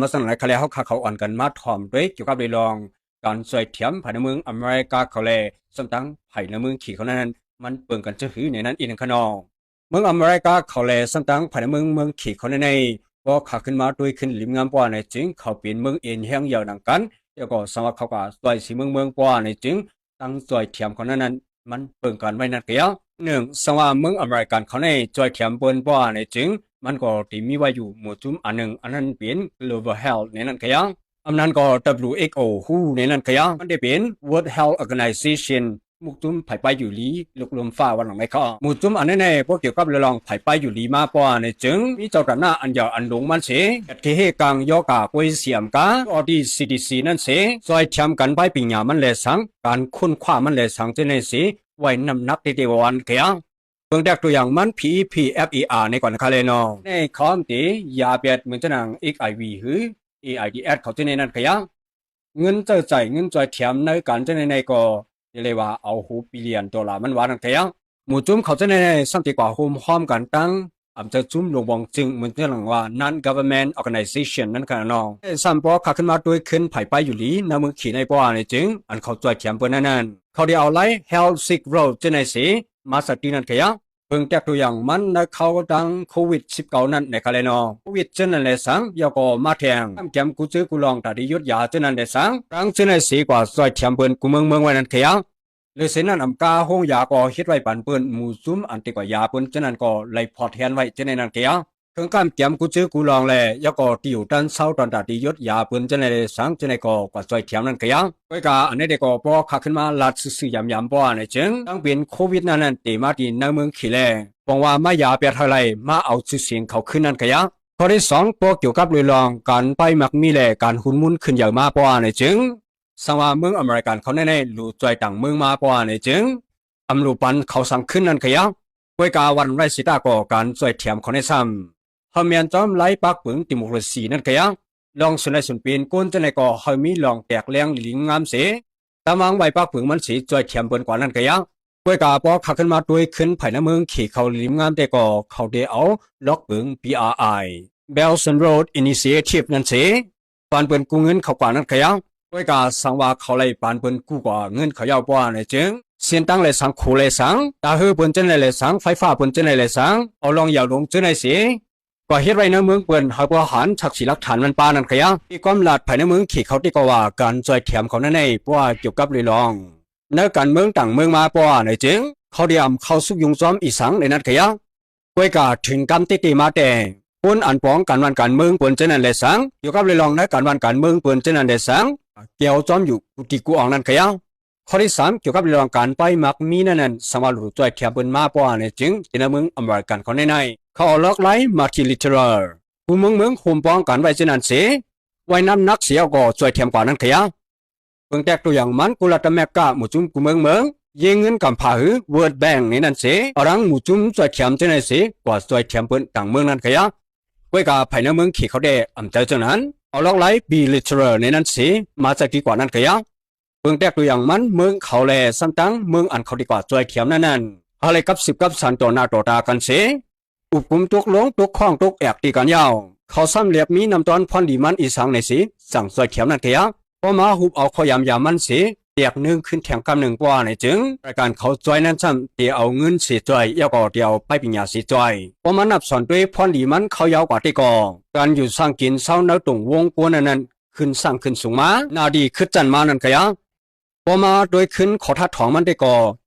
ມາສະເໜີໃຫ້ເຮົາຄ່າເຂົ້າອ່ອນກັນມາຖອມດ້ວຍກ່ຽວກັບເລື່ອງການຊ່ອຍແຖມພາຍໃນເມືອງອາເມລິກາເຂົາແລະ ສ່ວນຕ່າງພາຍໃນເມືອງເຂດເຂົານັ້ນ ມັນເບິ່ງກັນຈັ່ງໃດແນວນັ້ນອີກໜຶ່ງຄະນ້ອງ. ເມືອງອາເມລິກາເຂົາແລະ ສ່ວນຕ່າງພາຍໃນເມືອງ ເມືອງເຂດເຂົານັ້ນ ກໍຄັກຂຶ້ນມາດ້ວຍຂຶ້ນລິມງາມປະຫວານໃນຈຶ່ງ ເຂົາເປັນເມືອງເອັນແຮງຍາວນຳກັນ ແລ້ວກໍສຳລັບເຂົາກໍຊ່ອຍຊິເມືອງເມືອງປະຫວານໃນຈຶ່ງ ຕັ້ງຊ່ອຍແຖມເຂົານັ້ນ ມັນເບິ່ງກັນໄວ້ນັ້ນກະຢ່າງໜຶ່ງ ສັງວ່າເມືອງອາເມລິກັນເຂົາໃນຊ່ອຍແຖມເພິ່ນປະຫວານໃນຈຶ່ງ ມັນກໍໄດ້ມີໄວ້ຢູ່ໝູ່ຈຸ້ມອັນໜຶ່ງ ອັນນັ້ນເປັນ Global Health ໃນນັ້ນກະຢ່າງ ອັນນັ້ນກໍ WHO WHO ໃນນັ້ນກະຢ່າງ ມັນໄດ້ເປັນ World Health Organization ໝູ່ຈຸ້ມໄພປ້າຍຢູ່ດີໂລກລຸ່ມຟ້າວ່າໜັງໃນເຂົາ ໝູ່ຈຸ້ມອັນໃນໃນບໍ່ກ່ຽວກັບເລື່ອງໄພປ້າຍຢູ່ດີມາປະຫວານໃນຈຶ່ງ ມີເຈົ້າຕາໜ້າອັນໃຫຍ່ອັນຫຼວງມັນເສ ແອັດເຄເຮກາງ ຢໍກາ ກວຍສຽມກາ ອອດີ ຊີດີຊີ ນັ້ນເສ ຊ່ອຍແຖມກັນໄປປີຫຍາມັນແລະສັງ ການຄົ້ນຄວ້າມັນແລະສັງເຊັ່ນໃນເສ ໄວ້ນ້ຳໜັກເຕເຕວ່າວ່ານັ້ນກະຢ່າງ ເບິ່ງແຕ່ຕົວຢ່າງມັນ PEPFAR ໃນກ່ອນຄາເລນອ ໃນຄອມເຕ ຢາແປດເໝືອນຈະໜັງ HIV ຫຼື AIDS ເຂົາເຈົ້າໃນນັ້ນກະຢ່າງ ເງິນເຈົ້າຈ່າຍ ເງິນຊ່ອຍແຖມໃນການເຈົ້າໃນໃນກໍ ເອີ້ນໄດ້ວ່າເອົາຫົກບິລຽນໂດລາມັນວ່ານັ້ນກະຢ່າງ ໝູ່ຈຸ້ມເຂົາເຈົ້າໃນໃນ ສ່ຳເຕກວ່າໂຮມພ້ອມກັນຕັ້ງ ອຳເຈົ້າຈຸ້ມລວງບອງຈຶ່ງ ເໝືອນຈະໜັງວ່າ Non-Government Organization ນັ້ນກະນ້ອງ ແລະສ່ຳພໍຄັກຂຶ້ນມາດ້ວຍຂຶ້ນໄພປ້າຍຢູ່ດີ ໃນເມືອງເຂດໃນປະຫວານໃນຈຶ່ງ ອັນເຂົາຊ່ອຍແຖມເພິ່ນນັ້ນ ເຂົາໄດ້ເອົາໄລ Health Secrets ເຈົ້າໃນເສ ມາສະຕິນັ້ນກະຢ່າງ ເບິ່ງແຕ່ຕົວຢ່າງມັນໃນຂ່າວດັ່ງໂຄວິດສິບເກົ້ານັ້ນໃນຄາເລນອ ໂຄວິດເຊັ່ນນັ້ນແລະສັງ ແລ້ວກໍມາແຖງ ກຳແກມກູເຈີກູລອງຕາດີຢົດຢາເຊັ່ນນັ້ນແລະສັງ ຕັ້ງເຊັ່ນໃນເສກວ່າຊ່ອຍແຖມເພິ່ນກູເມືອງເມືອງໄວ້ນັ້ນກະຢ່າງ ຫຼືເຊັ່ນນັ້ນອຳກາໂຮງຢາກໍເຮັດໄວ້ປັນເພິ່ນ ໝູ່ຈຸ້ມອັນເຕກວ່າຢາເພິ່ນເຊັ່ນນັ້ນກໍໄລ່ພອດແທນໄວ້ເຊັ່ນໃນນັ້ນກະຢ່າງ ເຄື່ອງກຳແກມກູເຈີກູລອງແລະ ແລ້ວກໍຕິວຕັນເຊົາຕອນຕາດີຢົດຢາເພິ່ນເຊັ່ນໃດແລະສັງເຊັ່ນໃດກໍກວ່າຊ່ອຍແຖມນັ້ນກະຢ່າງ ກວຍກາອັນໃດເດກໍບໍ່ຄັກຂຶ້ນມາລັດຊື່ໆຢາມໆປະຫວານໃນຈຶ່ງ ຕັ້ງເປັນໂຄວິດນັ້ນນັ້ນເຕມາຕີໃນເມືອງເຂດແລ ຫວັງວ່າມາຢາແປດເທົ່າໃດ ມາເອົາຊື່ສຽງເຂົາຄືນນັ້ນກະຢ່າງ ຂໍ້ທີສອງ ບໍ່ກ່ຽວກັບເລື່ອງການໄປມັກມີແລະການຮຸນມຸນຂຶ້ນໃຫຍ່ມາປະຫວານໃນຈຶ່ງ ສັງວ່າເມືອງອາເມລິກັນເຂົາໃນໃນ ຫຼູ່ຈ່ອຍຕ່າງເມືອງມາປະຫວານໃນຈຶ່ງ ອຳຫຼູ່ປັນເຂົາສັງຄືນນັ້ນກະຢ່າງ ກວຍກາວັນໄວຊິຕາກໍການຊ່ອຍແຖມເຂົາໃນຊ້ຳ ເຮົາແມ່ນຈອມໄລປາກເປິງເດໂມຄຣາຊີນັ້ນກະຢ່າງ ລອງສຸນໄລສຸນເປັນກົນຈັ່ງໃດກໍເຮົາມີລອງແຕກແລງລິງງາມເສ ຕາມວາງໄວປາກເປິງມັນເສ ຊ່ອຍແຖມເພິ່ນກວ່ານັ້ນກະຢ່າງ ກວຍກາພໍຄັກຂຶ້ນມາດ້ວຍຂຶ້ນພາຍໃນເມືອງເຂດເຂົາລິມງາມແຕ່ກໍເຂົາໄດ້ເອົາລັອກເປິງ BRI Belt and Road Initiative ນັ້ນເສ ປານເພິ່ນກູ້ເງິນເຂົາກວ່ານັ້ນກະຢ່າງ ກວຍກາສັງວ່າເຂົາໄລ່ປານເພິ່ນກູ້ກວ່າເງິນເຂົາເຈົ້າປະຫວານໃນຈຶ່ງ ເສັ້ນທາງແລະສັງ ໂຄແລະສັງ ຕາເຮີເພິ່ນເຊັ່ນໃດແລະສັງ ໄຟຟ້າເພິ່ນເຊັ່ນໃດແລະສັງ ເອົາລອງຢາວລົງເຊັ່ນໃດເສ ກໍເຮັດໄວ້ໃນເມືອງເພິ່ນ ເຮົາບໍ່ຫັນສັກສີຫຼັກຖານມັນປານັ້ນກະຢ່າງ ມີຄວາມລັດພາຍໃນເມືອງເຂດເຂົາຕິກໍວ່າ ການຊ່ອຍແຖມເຂົາໃນໃນ ບໍ່ວ່າກ່ຽວກັບເລື່ອງໃນການເມືອງຕ່າງເມືອງມາປະຫວານໃນຈຶ່ງ ເຂົາໄດ້ອຳເຂົ້າຊຸກຍຸງຊ້ອມອີ່ສັງໃນນັ້ນກະຢ່າງ ກວຍກາເຖິງກຳເຕເຕມາແຕ່ ຄົນອັນປອງການບ້ານການເມືອງເພິ່ນເຊັ່ນນັ້ນແລະສັງ ກ່ຽວກັບເລື່ອງໃນການບ້ານການເມືອງເພິ່ນເຊັ່ນນັ້ນແລະສັງ ແກວຈອມຢູ່ກຸຕິກຸອອງນັ້ນກະຢ່າງ ຂໍ້ທີສາມ ກ່ຽວກັບເລື່ອງການໄປມັກມີນັ້ນນັ້ນ ສາມາດຫຼູ່ຊ່ວຍແຖມເພິ່ນມາປະຫວານໃນຈຶ່ງ ທີ່ໃນເມືອງອາເມລິກັນເຂົາໃນໃນ ເຂົາເອົາລັອກໄລ Multilateral ຄູເມືອງເມືອງໂຮມປ້ອງກັນໄວ້ເຊັ່ນນັ້ນເສ ໄວ້ນ້ຳໜັກເສ ເອົາກໍຊ່ວຍແຖມກວ່ານັ້ນກະຢ່າງ ເບິ່ງແຕ່ຕົວຢ່າງມັນ ໂກລັດຕະແມັກກະ ໝູ່ຈຸ້ມກູເມືອງເມືອງ ເຢເງິນກຳພາ ຫຼື World Bank ໃນນັ້ນເສ ເອົາດັງໝູ່ຈຸ້ມຊ່ວຍແຖມເຈົ້າໃນເສ ກວ່າຊ່ວຍແຖມເພິ່ນຕ່າງເມືອງນັ້ນກະຢ່າງ ກວຍກາພາຍໃນເມືອງເຂດເຂົາແດ່ອຳເຈົ້າຈັ່ງນັ້ນ ເອົາລັອກໄລ Bilateral ໃນນັ້ນເສ ມາໃສ່ດີກວ່ານັ້ນກະຢ່າງ ເບິ່ງແຕ່ຕົວຢ່າງມັນ ເມືອງເຂົາແລະສ່ຳຕ່າງເມືອງອັນເຂົາດີກວ່າຊ່ວຍແຖມນັ້ນນັ້ນ ເຮົາໄດ້ກັບສືບກັບສານຕໍ່ໜ້າຕໍ່ຕາກັນເສ ອຸບກຸມຕົກລົງຕົກຂ້ອງຕົກແອກຕີກັນຍາວ ເຂົາຊ້ຳແລບມີນ້ຳຕອນພອນດີມັນອີ່ສັງໃນເສ ສັ່ງຊ່ວຍແຖມນັ້ນກະຢ່າງ ພໍມາຮຸບເອົາຂໍ້ຢາມຢາມັນເສ ແຕກເນີງຂຶ້ນແຖມກຳໜຶ່ງກວ່າໃນຈຶ່ງ ລາຍການເຂົາຊ່ວຍນັ້ນຊ້ຳ ເຕເອົາເງິນເສຊ່ວຍ ແລ້ວກໍເຕເອົາໄປປີຍາເສຊ່ວຍ ພໍມານັບສອນດ້ວຍພອນດີມັນເຂົາຍາວກວ່າເຕກໍ ການຢູ່ສ້າງກິນເຊົາໃນຕົງວົງກົນນັ້ນນັ້ນ ຂຶ້ນສ້າງຂຶ້ນສູງມາ ໜ້າດີຂຶ້ນຊັ້ນມານັ້ນກະຢ່າງ ພໍມາດ້ວຍຂຶ້ນຂໍທາດຖອງມັນໄດ້ກໍ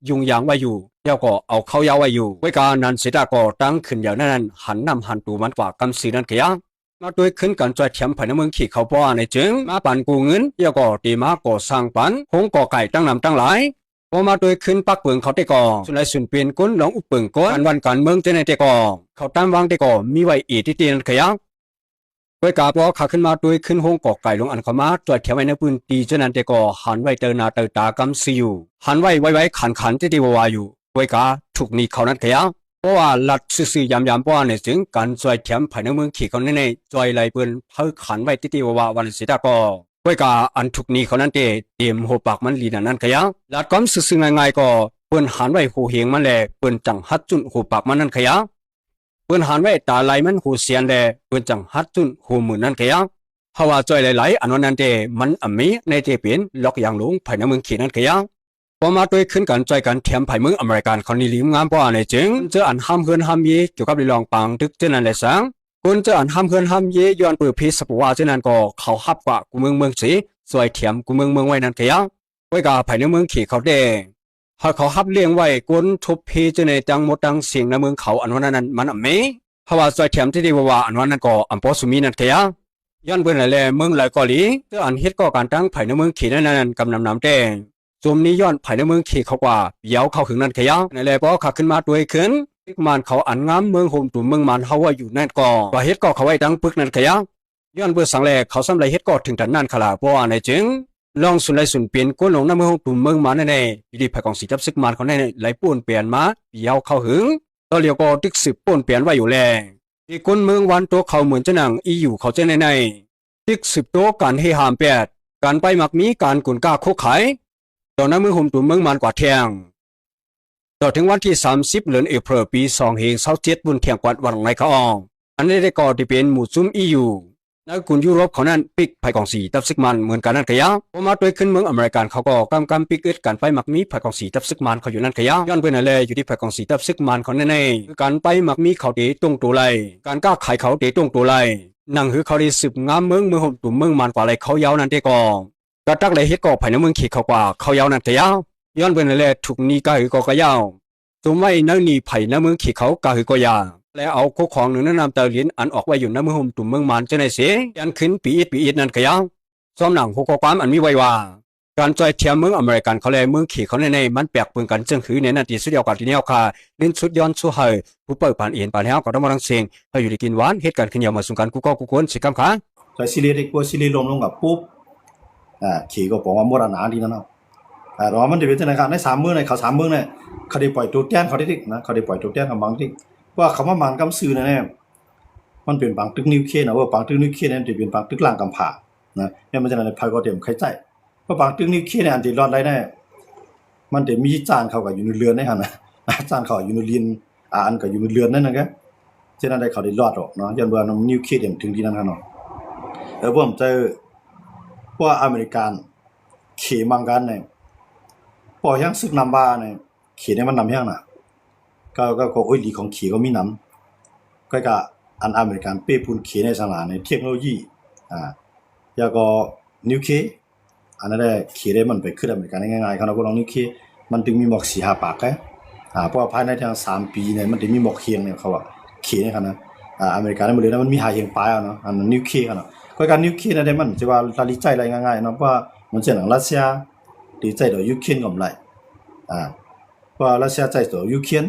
ຍຸງຍາງໄວ້ຢູ່ ແລ້ວກໍເອົາເຂົ້າຢາວໄວ້ຢູ່ ກວຍການັ້ນເສຕາກໍຕັ້ງຂຶ້ນຢາວນັ້ນ ຫັນນ້ຳຫັນໂຕມັນກວ່າກຳຊື່ນັ້ນກະຢ່າງ ມາດ້ວຍຂຶ້ນການຊ່ວຍແຖມພາຍໃນເມືອງເຂດເຂົາປະຫວານໃນຈຶ່ງ ມາປານກູ້ເງິນ ແລ້ວກໍເຕມາກໍ່ສ້າງປານໂຮງກໍ່ໄກ່ຕັ້ງນຳຕັ້ງຫຼາຍ ພໍມາດ້ວຍຂຶ້ນປາກເປິງເຂົາໄດ້ກໍ ສຸນໄລສຸນເປັນກົນລອງອຸບເປິງກ່ອນ ການບ້ານການເມືອງເຈົ້າໃນໄດ້ກໍ ເຂົາຕາມວາງໄດ້ກໍມີໄວ້ເອຕິເຕນັ້ນກະຢ່າງ ກວຍກາພໍຄາຂຶ້ນມາດ້ວຍຂຶ້ນໂຮງກໍ່ໄກ່ຫຼວງອັນເຂົາມາຊ່ວຍແຖມໄວ້ໃນພື້ນທີ່ເຈົ້ານັ້ນແຕ່ກໍຫັນໄວ້ເຕີໜ້າເຕີຕາກຳຊື່ຢູ່ ຫັນໄວ້ໄວໆຂັນໆຕິຕິວາວາຢູ່ ກວຍກາທຸກໜີເຂົານັ້ນກະຢ່າງ ເພາະວ່າລັດຊື່ໆຢາມໆປະຫວານໃນຈຶ່ງ ການຊ່ວຍແຖມພາຍໃນເມືອງເຂດເຂົາໃນໃນ ຊ່ວຍໄລ່ເພິ່ນເພີກຂັນໄວ້ຕິຕິວາວາວ່ານັ້ນເສຕາກໍ ກວຍກາອັນທຸກໜີເຂົານັ້ນແຕ່ ເຕັມຫົວປາກມັນລີນນັ້ນກະຢ່າງ ລັດຄວາມຊື່ໆງ່າຍໆກໍ ເພິ່ນຫັນໄວ້ໂຫເຮງມັນແລ ເພິ່ນຈັ່ງຫັດຈຸນຫົວປາກມັນນັ້ນກະຢ່າງ ເພິ່ນຫັນໄວ້ຕາໄລມັນໂຫແສນແລ ເພິ່ນຈັ່ງຫັດຈຸນໂຫໝື່ນນັ້ນກະຢ່າງ ເພາະວ່າຈ່ອຍຫຼາຍໆ ອັນວ່ານັ້ນເດ ມັນອຳມີໃນທີ່ເປັນລັອກຢ່າງຫຼວງພາຍໃນເມືອງເຂດນັ້ນກະຢ່າງ. ພໍມາດ້ວຍຄືນການຈ່ອຍການແຖມພາຍເມືອງອາເມລິກັນເຂົານີ້ ຫຼີມງາມກວ່າແນວຈຶ່ງ ຄົນເຈີອັນຫ້າມເຮືອນຫ້າມເຍກ່ຽວກັບເລື່ອງປາງຕຶກເຈົ້ານັ້ນແຫຼະສັງ ຄົນເຈີອັນຫ້າມເຮືອນຫ້າມເຍຍ້ອນເປີດເພສສະປະຫວັດເຈົ້ານັ້ນກໍເຂົາຮັບກວ່າກູເມືອງເມືອງເສ ຊ່ວຍແຖມກູເມືອງເມືອງໄວ້ນັ້ນກະຢ່າງ. ໄວ້ກະພາຍໃນເມືອງເຂດເຂົາແດ່ ຫາກເຂົາຮັບລ້ຽງໄວ້ ຄົນທົບເພເຈົ້າໃນທັງໝົດທັງເສັງໃນເມືອງເຂົາ ອັນວ່ານັ້ນມັນອຳເມ ເພາະວ່າຊ່ອຍແຖມທີ່ໄດ້ວ່າ ອັນວ່ານັ້ນກໍອຳພໍສຸມີນັ້ນກະຢ່າງ. ຍ້ອນເບິ່ງແລ້ວແລ ເມືອງຫຼາຍກໍດີ ເທື່ອອັນເຮັດກໍ່ການຕັ້ງພາຍໃນເມືອງເຂດນັ້ນໆ ກຳນຳນຳແຕ່ ສົມນີ້ຍ້ອນພາຍໃນເມືອງເຂດເຂົາກວ່າ ຍາວເຂົ້າຫຶງນັ້ນກະຢ່າງ. ແລ້ວພໍຂ້າຂຶ້ນມາດ້ວຍຄືນ ຕຶກມານເຂົາອັນງາມເມືອງໂຮມຕຸມເມືອງມານເຮົາວ່າຢູ່ນັ້ນກໍ ວ່າເຮັດກໍ່ເຂົາໄວ້ຕັ້ງປຶກນັ້ນກະຢ່າງ. ຍ້ອນເບິ່ງສັງແລ ເຂົາຊ່ຳໄດ້ເຮັດກໍ່ເຖິງຕານນັ້ນຄະລະ ເພາະວ່າແນວຈຶ່ງ ລອງສຸນໄລສຸນເປັນ ກົນຫຼວງນຳເມືອງໂຮມຕຸມເມືອງມານນັ້ນແດ່ ຢູ່ທີ່ພາຍກອງສິງຈັບສຶກມານເຂົານັ້ນໄດ້ປົນແປນມາ ຍາວເຂົ້າຫຶງ ຕໍ່ລຽວກໍຕຶກສືບປົນແປນໄວ້ຢູ່ແລ ທີ່ຄົນເມືອງວັນຕົກເຂົາເໝືອນຈະໜັງອີຢູ່ເຂົາເຈົ້າໃນໃນ ຕຶກສືບໂຕການເຮຫາມແປດ ການໄປມັກມີການກຸນກ້າໂຄຂາຍ ຕໍ່ນຳເມືອງໂຮມຕຸມເມືອງມານກວ່າແທ່ງ. ຕໍ່ເຖິງວັນທີສາມສິບ ເດືອນເອເພີລ ປີສອງເຮງຊາວເຈັດ ບຸນແຂງກວາດວັນໄລຄະອອງ ອັນນີ້ໄດ້ກໍທີ່ເປັນໝູ່ຊຸມອີຢູ່ ໃນກຸນຢູໂຣບເຂົານັ້ນປິກພາຍກອງສິງຈັບສຶກມານເໝືອນກັນນັ້ນກະຢ່າງ. ພໍມາດ້ວຍຄືນເມືອງອາເມລິກັນເຂົາກໍກຳກຳປິກເອິດການໄປມັກມີພາຍກອງສິງຈັບຊຶກມານເຂົາຢູ່ນັ້ນກະຢ່າງ. ຍ້ອນເບິ່ງແລ້ວແລ ຢູ່ທີ່ພາຍກອງສິງຈັບຊຶກມານເຂົາແນ່ໆ ຄືການໄປມັກມີເຂົາເຕຕົງໂຕໄຫຼ ການຄ້າຂາຍເຂົາເຕຕົງໂຕໄຫຼ ໜັງຫືອເຂົາໄດ້ສືບງາມເມືອງ ເມືອງໂຮມຕຸມເມືອງມານກວ່າໄຫຼເຂົາຢາວນັ້ນແຕ່ກໍ ກະຕັກໄດ້ເຮັດກໍພາຍໃນເມືອງເຂດເຂົາກວ່າເຂົາຢາວນັ້ນກະຢ່າງ. ຍ້ອນເບິ່ງແລ້ວແລ ທຸກໜີ້ກະຫືອກໍກະຢາວ ສຸມໄວ້ໃນໜີ້ໄພໃນເມືອງເຂດເຂົາກະຫືອກໍຢ່າ ແລະເອົາໂຄຂອງໜຶ່ງໃນນ້ຳເຕົ້າຫຼິນ ອັນອອກໄວ້ຢູ່ໃນເມືອງໂຮມຕຸມເມືອງມານຈັ່ງໃດເສ ຢ້ານຄືນປີອິດປີອິດນັ້ນກະຢ່າງ. ຊອມໜັງຫົວຂໍ້ຄວາມອັນມີໄວ້ວ່າ ການຈ່ອຍແຖມເມືອງອາເມລິກັນເຂົາ ແລະເມືອງເຂດເຂົາແນ່ໆ ມັນແປກເບິ່ງກັນຈັ່ງຄືແນ່ນັ້ນ ທີ່ສຸດແລ້ວກະທີ່ແນວຄ່າ ເລື່ອນສຸດຍ້ອນສູ້ໃຫ້ຜູ້ເປີດປານເອັນປານແຮວ ກໍຕ້ອງມາທັງເສັງ ໃຫ້ຢູ່ດີກິນຫວານ ເຮັດການຂຶ້ນຢາວມາສູ່ກັນ ກູ່ເກົ່າກູ່ຄົນ ເສຍກຳຂາ ໃສ່ຊີເລເດັກ ກົວຊີເລລົ້ມລົງກັບປຸບ ອ່າ ເຂດກໍບອກວ່າໝົດອານາທີ່ນັ້ນເນາະ. ອ່າ ແຕ່ວ່າມັນຈະເປັນຈັ່ງໃດຄັບ ໃນສາມເມືອງໃນ ເຂົາສາມເມືອງໃນ ເຂົາໄດ້ປ່ອຍໂຕແທນເຂົາເດັກໆນະ ເຂົາໄດ້ປ່ອຍໂຕແທນເຂົາບາງເດັກ ເພາະວ່າເຂົາມາໝານກຳຊື່ນັ້ນແຫຼະ ມັນເປັນປາງຕຶກນິວເຄລຍນະ ເພາະວ່າປາງຕຶກນິວເຄລຍນີ້ມັນຈະເປັນປາງຕຶກລ້າງກຳພ້ານະ ແມ່ນບໍ່ຈັ່ງໃດ ໃຜກໍເຕັມໃຄໃຈ ເພາະປາງຕຶກນິວເຄລຍນີ້ ອັນທີ່ລອດໄດ້ແນ່ ມັນຈະມີຈານເຂົາກໍຢູ່ໃນເຮືອນໃນຫັ້ນນະ ຈານເຂົາຢູ່ໃນລິນ ອ່າ ອັນກໍຢູ່ໃນເຮືອນນັ້ນນະ ເຮັດຈັ່ງໃດເຂົາໄດ້ລອດອອກເນາະ ຍ້ອນວ່ານິວເຄລຍມັນເຖິງທີ່ນັ້ນຫັ້ນເນາະ. ເອີ ພວກເຈົ້າ ພວກອາເມລິກັນ ເຂມັງກັນນີ້ ພວກແຮງສຶກນຳວ່ານີ້ ເຂນີ້ມັນນຳແຮງນະ ກໍ ກໍ ກໍໂອ້ຍ ຫຼີຂອງເຂກໍມີນຳ ກໍ ກໍອັນອາເມລິກັນເປ້ປຸ້ນເຂໃນສະໜາມນີ້ ເທັກໂນໂລຢີ ອ່າ ແລ້ວກໍນິວເຄລຍ ອັນນັ້ນແຫຼະ ເຂໄດ້ມັນໄປຄຶດອາເມລິກັນໄດ້ງ່າຍໆ ຄັນວ່າພວກລອງນິວເຄລຍ ມັນຈຶ່ງມີໝອກສີ່ຫ້າປາກແທ້ ອ່າ ເພາະວ່າພາຍໃນທາງສາມປີນີ້ ມັນຈະມີໝອກຮຽງນີ້ ເຂົາວ່າເຂນີ້ຫັ້ນນະ ອ່າ ອາເມລິກາໃນມື້ເດີນມັນມີຫ້າຮຽງປາຍເນາະ ອັນນິວເຄລຍຫັ້ນນະ ກໍການນິວເຄລຍນັ້ນເດ້ ມັນຈະວ່າລະລິໃຈໄດ້ງ່າຍໆເນາະ ເພາະວ່າມັນເຊັ່ນຫຍັງ ຣັດເຊຍ ທີ່ໃຊ້ຕໍ່ຢູເຄຣນກໍບໍ່ໄດ້ ອ່າ ເພາະວ່າຣັດເຊຍໃຊ້ຕໍ່ຢູເຄຣນ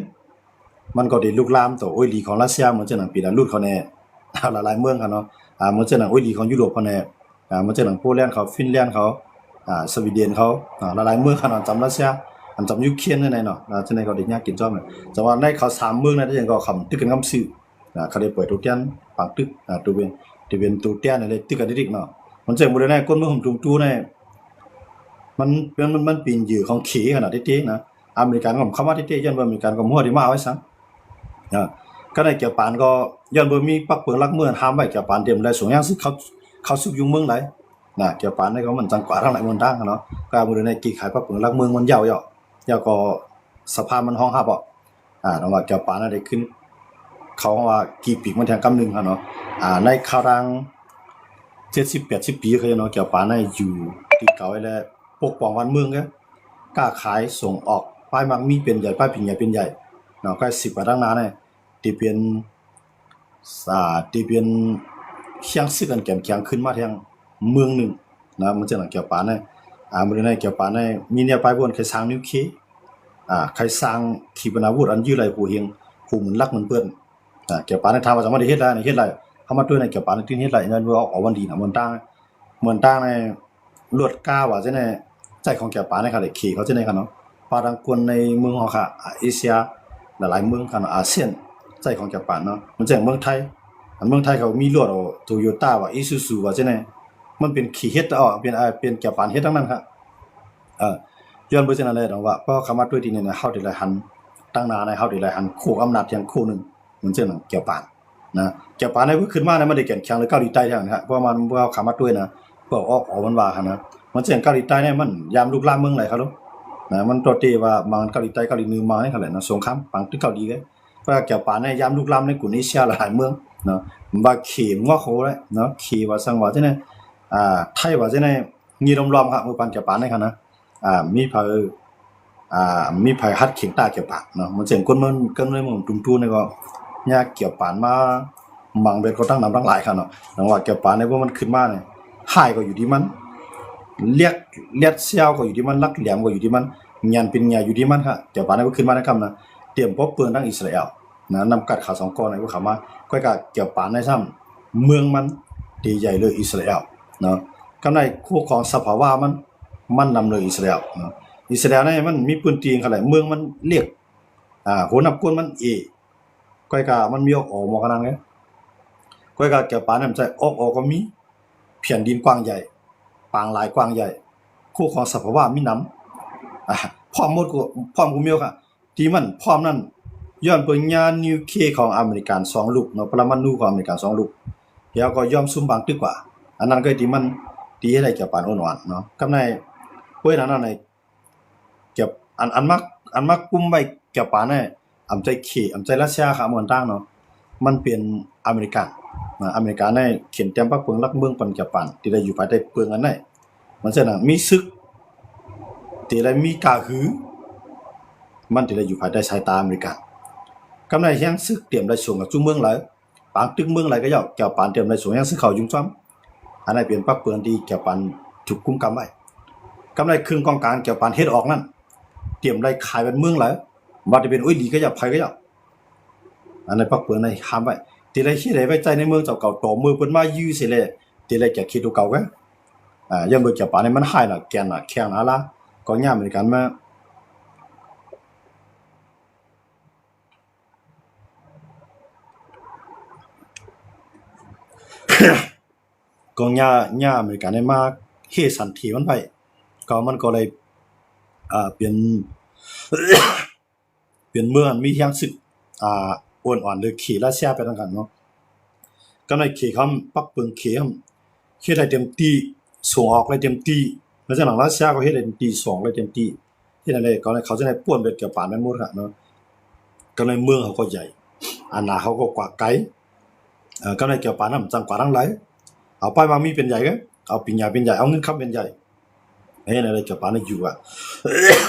ມັນກໍໄດ້ລຸກລາມຕໍ່ໂອ້ຍຫຼີຂອງຣັດເຊຍ ເໝືອນເຊັ່ນຫຍັງເປັນອາລຸດເຂົາແນ່ ຫຼາຍໆເມືອງຫັ້ນເນາະ ອ່າ ເໝືອນເຊັ່ນຫຍັງໂອ້ຍຫຼີຂອງຢູໂຣບເຂົາແນ່ ອ່າ ເໝືອນເຊັ່ນຫຍັງໂປແລນເຂົາ ຟິນແລນເຂົາ ອ່າ ສະວີເດນເຂົາ ອ່າ ຫຼາຍໆເມືອງຫັ້ນເນາະ ຈຳຣັດເຊຍ ອັນຈຳຢູເຄຣນນັ້ນແຫຼະເນາະ ອ່າ ຈັ່ງໃດເຂົາໄດ້ຍາກກິນຈ້ອມ ແຕ່ວ່າໃນເຂົາສາມເມືອງນັ້ນ ເຂົາກໍຄຳຕຶກກັນຄຳຊື່ ອ່າ ເຂົາໄດ້ປ່ອຍໂຕແທນປາງຕຶກ ອ່າ ໂຕເປັນ ທີ່ເປັນໂຕແທນນັ້ນແຫຼະ ຕຶກກັນຕິກໆເນາະ ມັນເຊິ່ງບໍ່ໄດ້ໃນຄົນເມືອງຫຸມທຸງຕູໃນ ມັນ ມັນ ມັນ ມັນເປັນເຫຍື່ອຂອງເຂຂະໜາດເຕໆນະ ອາເມລິກັນກໍເຂົ້າມາເຕໆ ຍ້ອນວ່າອາເມລິກັນກໍບໍ່ຮູ້ວ່າຊິມາເອົາໄວ້ສັງ ນະ ກໍໃນແກວປານກໍ ຍ້ອນບໍ່ມີປັກເປິງຫຼັກເມືອງຫ້າມໄວ້ ແກວປານເຕັມໄດ້ ສົງຢ່າງຊິເຂົ້າ ເຂົ້າຊຸກຢູ່ເມືອງໃດ ນະ ແກວປານນີ້ກໍມັນຈັ່ງກວ່າທາງຫຼາຍມ່ວນທາງນະ ກໍມື້ໃນແກ້ໄຂປັກເປິງຫຼັກເມືອງມັນຍາວໆ ແລ້ວກໍສະພາບມັນຮອງຮັບເອົາ ອ່າ ແຕ່ວ່າແກວປານນັ້ນໄດ້ຂຶ້ນ ເຂົາວ່າກີ່ປີກມັນແທງກຳໜຶ່ງຫັ້ນເນາະ ອ່າ ໃນຄາວທາງເຈັດສິບແປດສິບປີ ເຂົາເນາະ ແກວປານນັ້ນຢູ່ຕີເກົາໄວ້ແລ້ວ ປົກປ້ອງບ້ານເມືອງເດ້ ຄ້າຂາຍສົ່ງອອກ ປາຍມັກມີເປັນໃຫຍ່ ປາຍເປັນໃຫຍ່ເປັນໃຫຍ່ເນາະ ໃກ້ສິບກວ່າຕັ້ງນານນີ້ ທີ່ເປັນ ອ່າ ທີ່ເປັນແຮງສຶກອັນເຂັ້ມແຂງຂຶ້ນມາແທ່ງເມືອງໜຶ່ງນະ ມັນຈັ່ງນັ້ນແກວປານນີ້ ອ່າ ມື້ໃນແກວປານນີ້ມີແນວປາຍວົນ ໃຄສ້າງນິວເຄລຍ ອ່າ ໃຄສ້າງຂີປະນາວຸດອັນຢື້ໄຫຼໂຫເຮງ ໂຫໝືນຫຼັກໝື່ນເປີ້ນ ອ່າ ແກວປານນີ້ ຖາມວ່າຈະມາໄດ້ເຮັດໄດ້ ເຮັດໄດ້ ເຮົາມາຕົວໃນແກວປານນີ້ ຈຶ່ງເຮັດໄດ້ ແມ່ນບໍ່ອອກວັນດີນະ ເໝືອນຕ່າງ ເໝືອນຕ່າງໃນ ລວດກ້າວ່າຈັ່ງໃດ ໃຈຂອງແກວປານໃນຂະເຂເຂົາຈັ່ງໃດຂະເນາະ ປາດທາງຄົນໃນເມືອງເຮົາຂະ ອາ ເອເຊຍ ຫຼາຍໆເມືອງຂະເນາະ ອາຊຽນ ໃຈຂອງແກວປານເນາະ ມັນຈັ່ງເມືອງໄທ ອັນເມືອງໄທເຂົາມີລວດໂຕໂຢຕ້າວ່າ ອີຊູຊູວ່າຈັ່ງໃດ ມັນເປັນເຂເຮັດເອົາ ເປັນ ເປັນແກວປານເຮັດທັງນັ້ນຂະ ເອີ ຍ້ອນເປັນຈັ່ງນັ້ນແຫຼະ ເພາະວ່າເຮົາເຂົ້າມາຕົວທີ່ນີ້ນະ ເຮົາໄດ້ໄລ່ຫັນ ຕັ້ງໜ້າໃນເຮົາໄດ້ໄລ່ຫັນໂຄອຳນາດຢ່າງໂຄໜຶ່ງ ມັນຈັ່ງນັ້ນແກວປານ ນະ. ແກ້ວປານນີ້ເພິ່ນຂຶ້ນມານີ້ ມັນໄດ້ແກ່ນແຂງເລີຍເກົາຫຼີໃຕ້ແທ້ນະ ເພາະວ່າມັນ ເພາະເຂົາມາດ້ວຍນະ ພວກອອກ ອອກມັນວ່າຫັ້ນນະ. ມັນເຊັ່ນເກົາຫຼີໃຕ້ນີ້ ມັນຢາມລຸກລາມເມືອງໃດເຂົາໂລດນະ ມັນຕົວະເຕວ່າມັນເກົາຫຼີໃຕ້ ເກົາຫຼີເໜືອ ມັນນັ້ນແຫຼະນະ ສົງຄາມປາງຕຶກເກົາຫຼີເລີຍ. ເພາະວ່າແກ້ວປານນີ້ຍາມລຸກລາມໃນກຸນເອເຊຍຫຼາຍເມືອງເນາະ ວ່າເຂງວກເຂົາແຫຼະເນາະ ເຂວ່າຊັ້ນວ່າຈັ່ງໃດ ອ່າ ໄທວ່າຈັ່ງໃດ ຍິນລອມໆ ເມື່ອປານແກ້ວປານນີ້ຫັ້ນນະ ອ່າ ມີໃຜ ອ່າ ມີໃຜຮັດເຂງຕ້າແກ້ວປານເນາະ. ມັນເຊັ່ນຄົນເມືອງ ຄົນໃນເມືອງຕຸງຕູນີ້ກໍຍາກແກ້ວປານມາ ມັງເບັດກໍຕັ້ງນຳຕັ້ງຫຼາຍຄັນເນາະ. ຈັ່ງວ່າແກ້ວປານໃນພວກມັນຂຶ້ນມານີ້ ຮ້າຍກໍຢູ່ທີ່ມັນ ແລກ ແລດແຊວກໍຢູ່ທີ່ມັນ ຫຼັກແຫຼມກໍຢູ່ທີ່ມັນ ຫຍັນເປັນຫຍັນຢູ່ທີ່ມັນຄ່ະ. ແກ້ວປານໃນພວກຂຶ້ນມາໃນຄ່ຳນະ ຕຽມປົບເປື້ອນທັງອິດສະຣາແອລນະ ນຳກັດຂາສອງກ້ອນໃນພວກເຂົາມາ ກໍແກ້ວປານໃນຊ້ຳ ເມືອງມັນທີ່ໃຫຍ່ເລີຍອິດສະຣາແອລເນາະ. ກຳໄດ້ຄູ່ຄອງສະພາວະມັນ ມັນນຳເລີຍອິດສະຣາແອລເນາະ. ອິດສະຣາແອລນີ້ມັນມີພື້ນທີ່ຂະໜາດ ເມືອງມັນເລັກ ອ່າ ຫົວນັບຄົນມັນເອ ກໍກະມັນມີອອກ ອອກໝວກອັນນັ້ນເດ້ ກໍກະແກ້ວປານນັ້ນໃຈອອກ ອອກກໍມີ ແຜ່ນດິນກວ້າງໃຫຍ່ ປາງຫຼາຍກວ້າງໃຫຍ່ ຄູ່ຄອງສະພາວະມີນຳ ອ່າ ພ້ອມໝົດ ພ້ອມກູເມວຄ່ະ. ທີ່ມັນພ້ອມນັ້ນ ຍ້ອນເບິ່ງຍານນິວເຄລຍຂອງອາເມລິກາສອງລູກເນາະ ປະລະມານູຂອງອາເມລິກາສອງລູກ ແລ້ວກໍຍອມຊຸມບາງຕຶກກວ່າ ອັນນັ້ນກໍທີ່ມັນ ທີ່ເຮັດໃຫ້ແກ້ວປານອ່ອນໆເນາະ. ກຳໄດ້ ເພາະນັ້ນນະ ແກ້ວ ອັນ ອັນມາ ອັນມາກຸມໄວ້ແກ້ວປານນີ້ ອຳໃຈເຂ ອຳໃຈຣັດເຊຍຄ່ະ ເມືອງຕ່າງເນາະ ມັນເປັນອາເມລິການະ ອາເມລິການນີ້ເຂັນຕຽມປັກເປິງຫຼັກເມືອງປັນແກ້ວປານ ທີ່ໄດ້ຢູ່ພາຍໃຕ້ເປິງອັນໃດ ມັນສະນັ້ນມີສຶກ ທີ່ໄດ້ມີກາຫື ມັນທີ່ໄດ້ຢູ່ພາຍໃຕ້ສາຍຕາອາເມລິກາ. ກຳໄດ້ແຮງສຶກຕຽມໄດ້ສົ່ງກັບສູ່ເມືອງຫຼາຍ ປາງຕຶກເມືອງຫຼາຍກໍເຈົ້າ ແກ້ວປານຕຽມໄດ້ສົ່ງແຮງສຶກເຂົ້າຫຍຸ້ງຊ່ອມ ອັນນັ້ນເປັນປັກເປິງທີ່ແກ້ວປານຖືກກຸມກຳໄວ້. ກຳໄດ້ເຄື່ອງກອງກາງແກ້ວປານເຮັດອອກນັ້ນ ຕຽມໄດ້ຂາຍເປັນເມືອງຫຼາຍ ບໍ່ວ່າຈະເປັນໂອ້ຍຫຼີກໍເຈົ້າ ໃຜກໍເຈົ້າ ອັນໃດປັກເປິງໃນຫ້າມໄວ້ ທີ່ໄດ້ເຮັດໃຫ້ໄວ້ໃຈໃນເມືອງເຈົ້າເກົ່າ ຕໍ່ເມື່ອເພິ່ນມາຢື້ເສຍແລ້ວ ທີ່ໄດ້ແກ້ເຂດຕົວເກົ່າກັນ ອ່າ ຢ່າງເບີແກ້ວປານນີ້ມັນຮ້າຍໜ້າແກ່ນໜ້າແຂງໜ້າລາ ກໍຍາມອາເມລິກັນມາ ກໍຍາ ຍາອາເມລິກັນນີ້ມາເຮສັນເທມັນໄວ້ ກໍມັນກໍເລີຍ ອ່າ ເປັນ ເປັນເມືອງອັນມີແຮງສຶກ ອ່າ ອ່ອນໆ ຫຼື ເຂລັດເຊຍໄປນຳກັນເນາະ. ກໍໃນເຂ ຄຳປັກເປິງເຂ ເຮັດໃຫ້ເຕັມທີ່ ສົ່ງອອກໄດ້ເຕັມທີ່ ແລ້ວຈາກນັ້ນຣັດເຊຍກໍເຮັດໄດ້ເຕັມທີ່ ສົ່ງອອກໄດ້ເຕັມທີ່ ເຮັດໃຫ້ໄດ້ ກໍເຂົາຈະໄດ້ປ້ວນເປັນແກ້ວປານໄປໝົດຫັ້ນເນາະ. ກໍໃນເມືອງເຂົາກໍໃຫຍ່ ອານາເຂົາກໍກວ້າງໄກ ເອີ ກໍໃນແກ້ວປານນຳຈັ່ງກວ່າທັງຫຼາຍ ເອົາໄປມາມີເປັນໃຫຍ່ ເອົາປີນຫຍ້າເປັນໃຫຍ່ ເອົາເງິນຄຳເປັນໃຫຍ່ ເຮັດໃຫ້ໄດ້ແກ້ວປານໄດ້ຢູ່ອະ.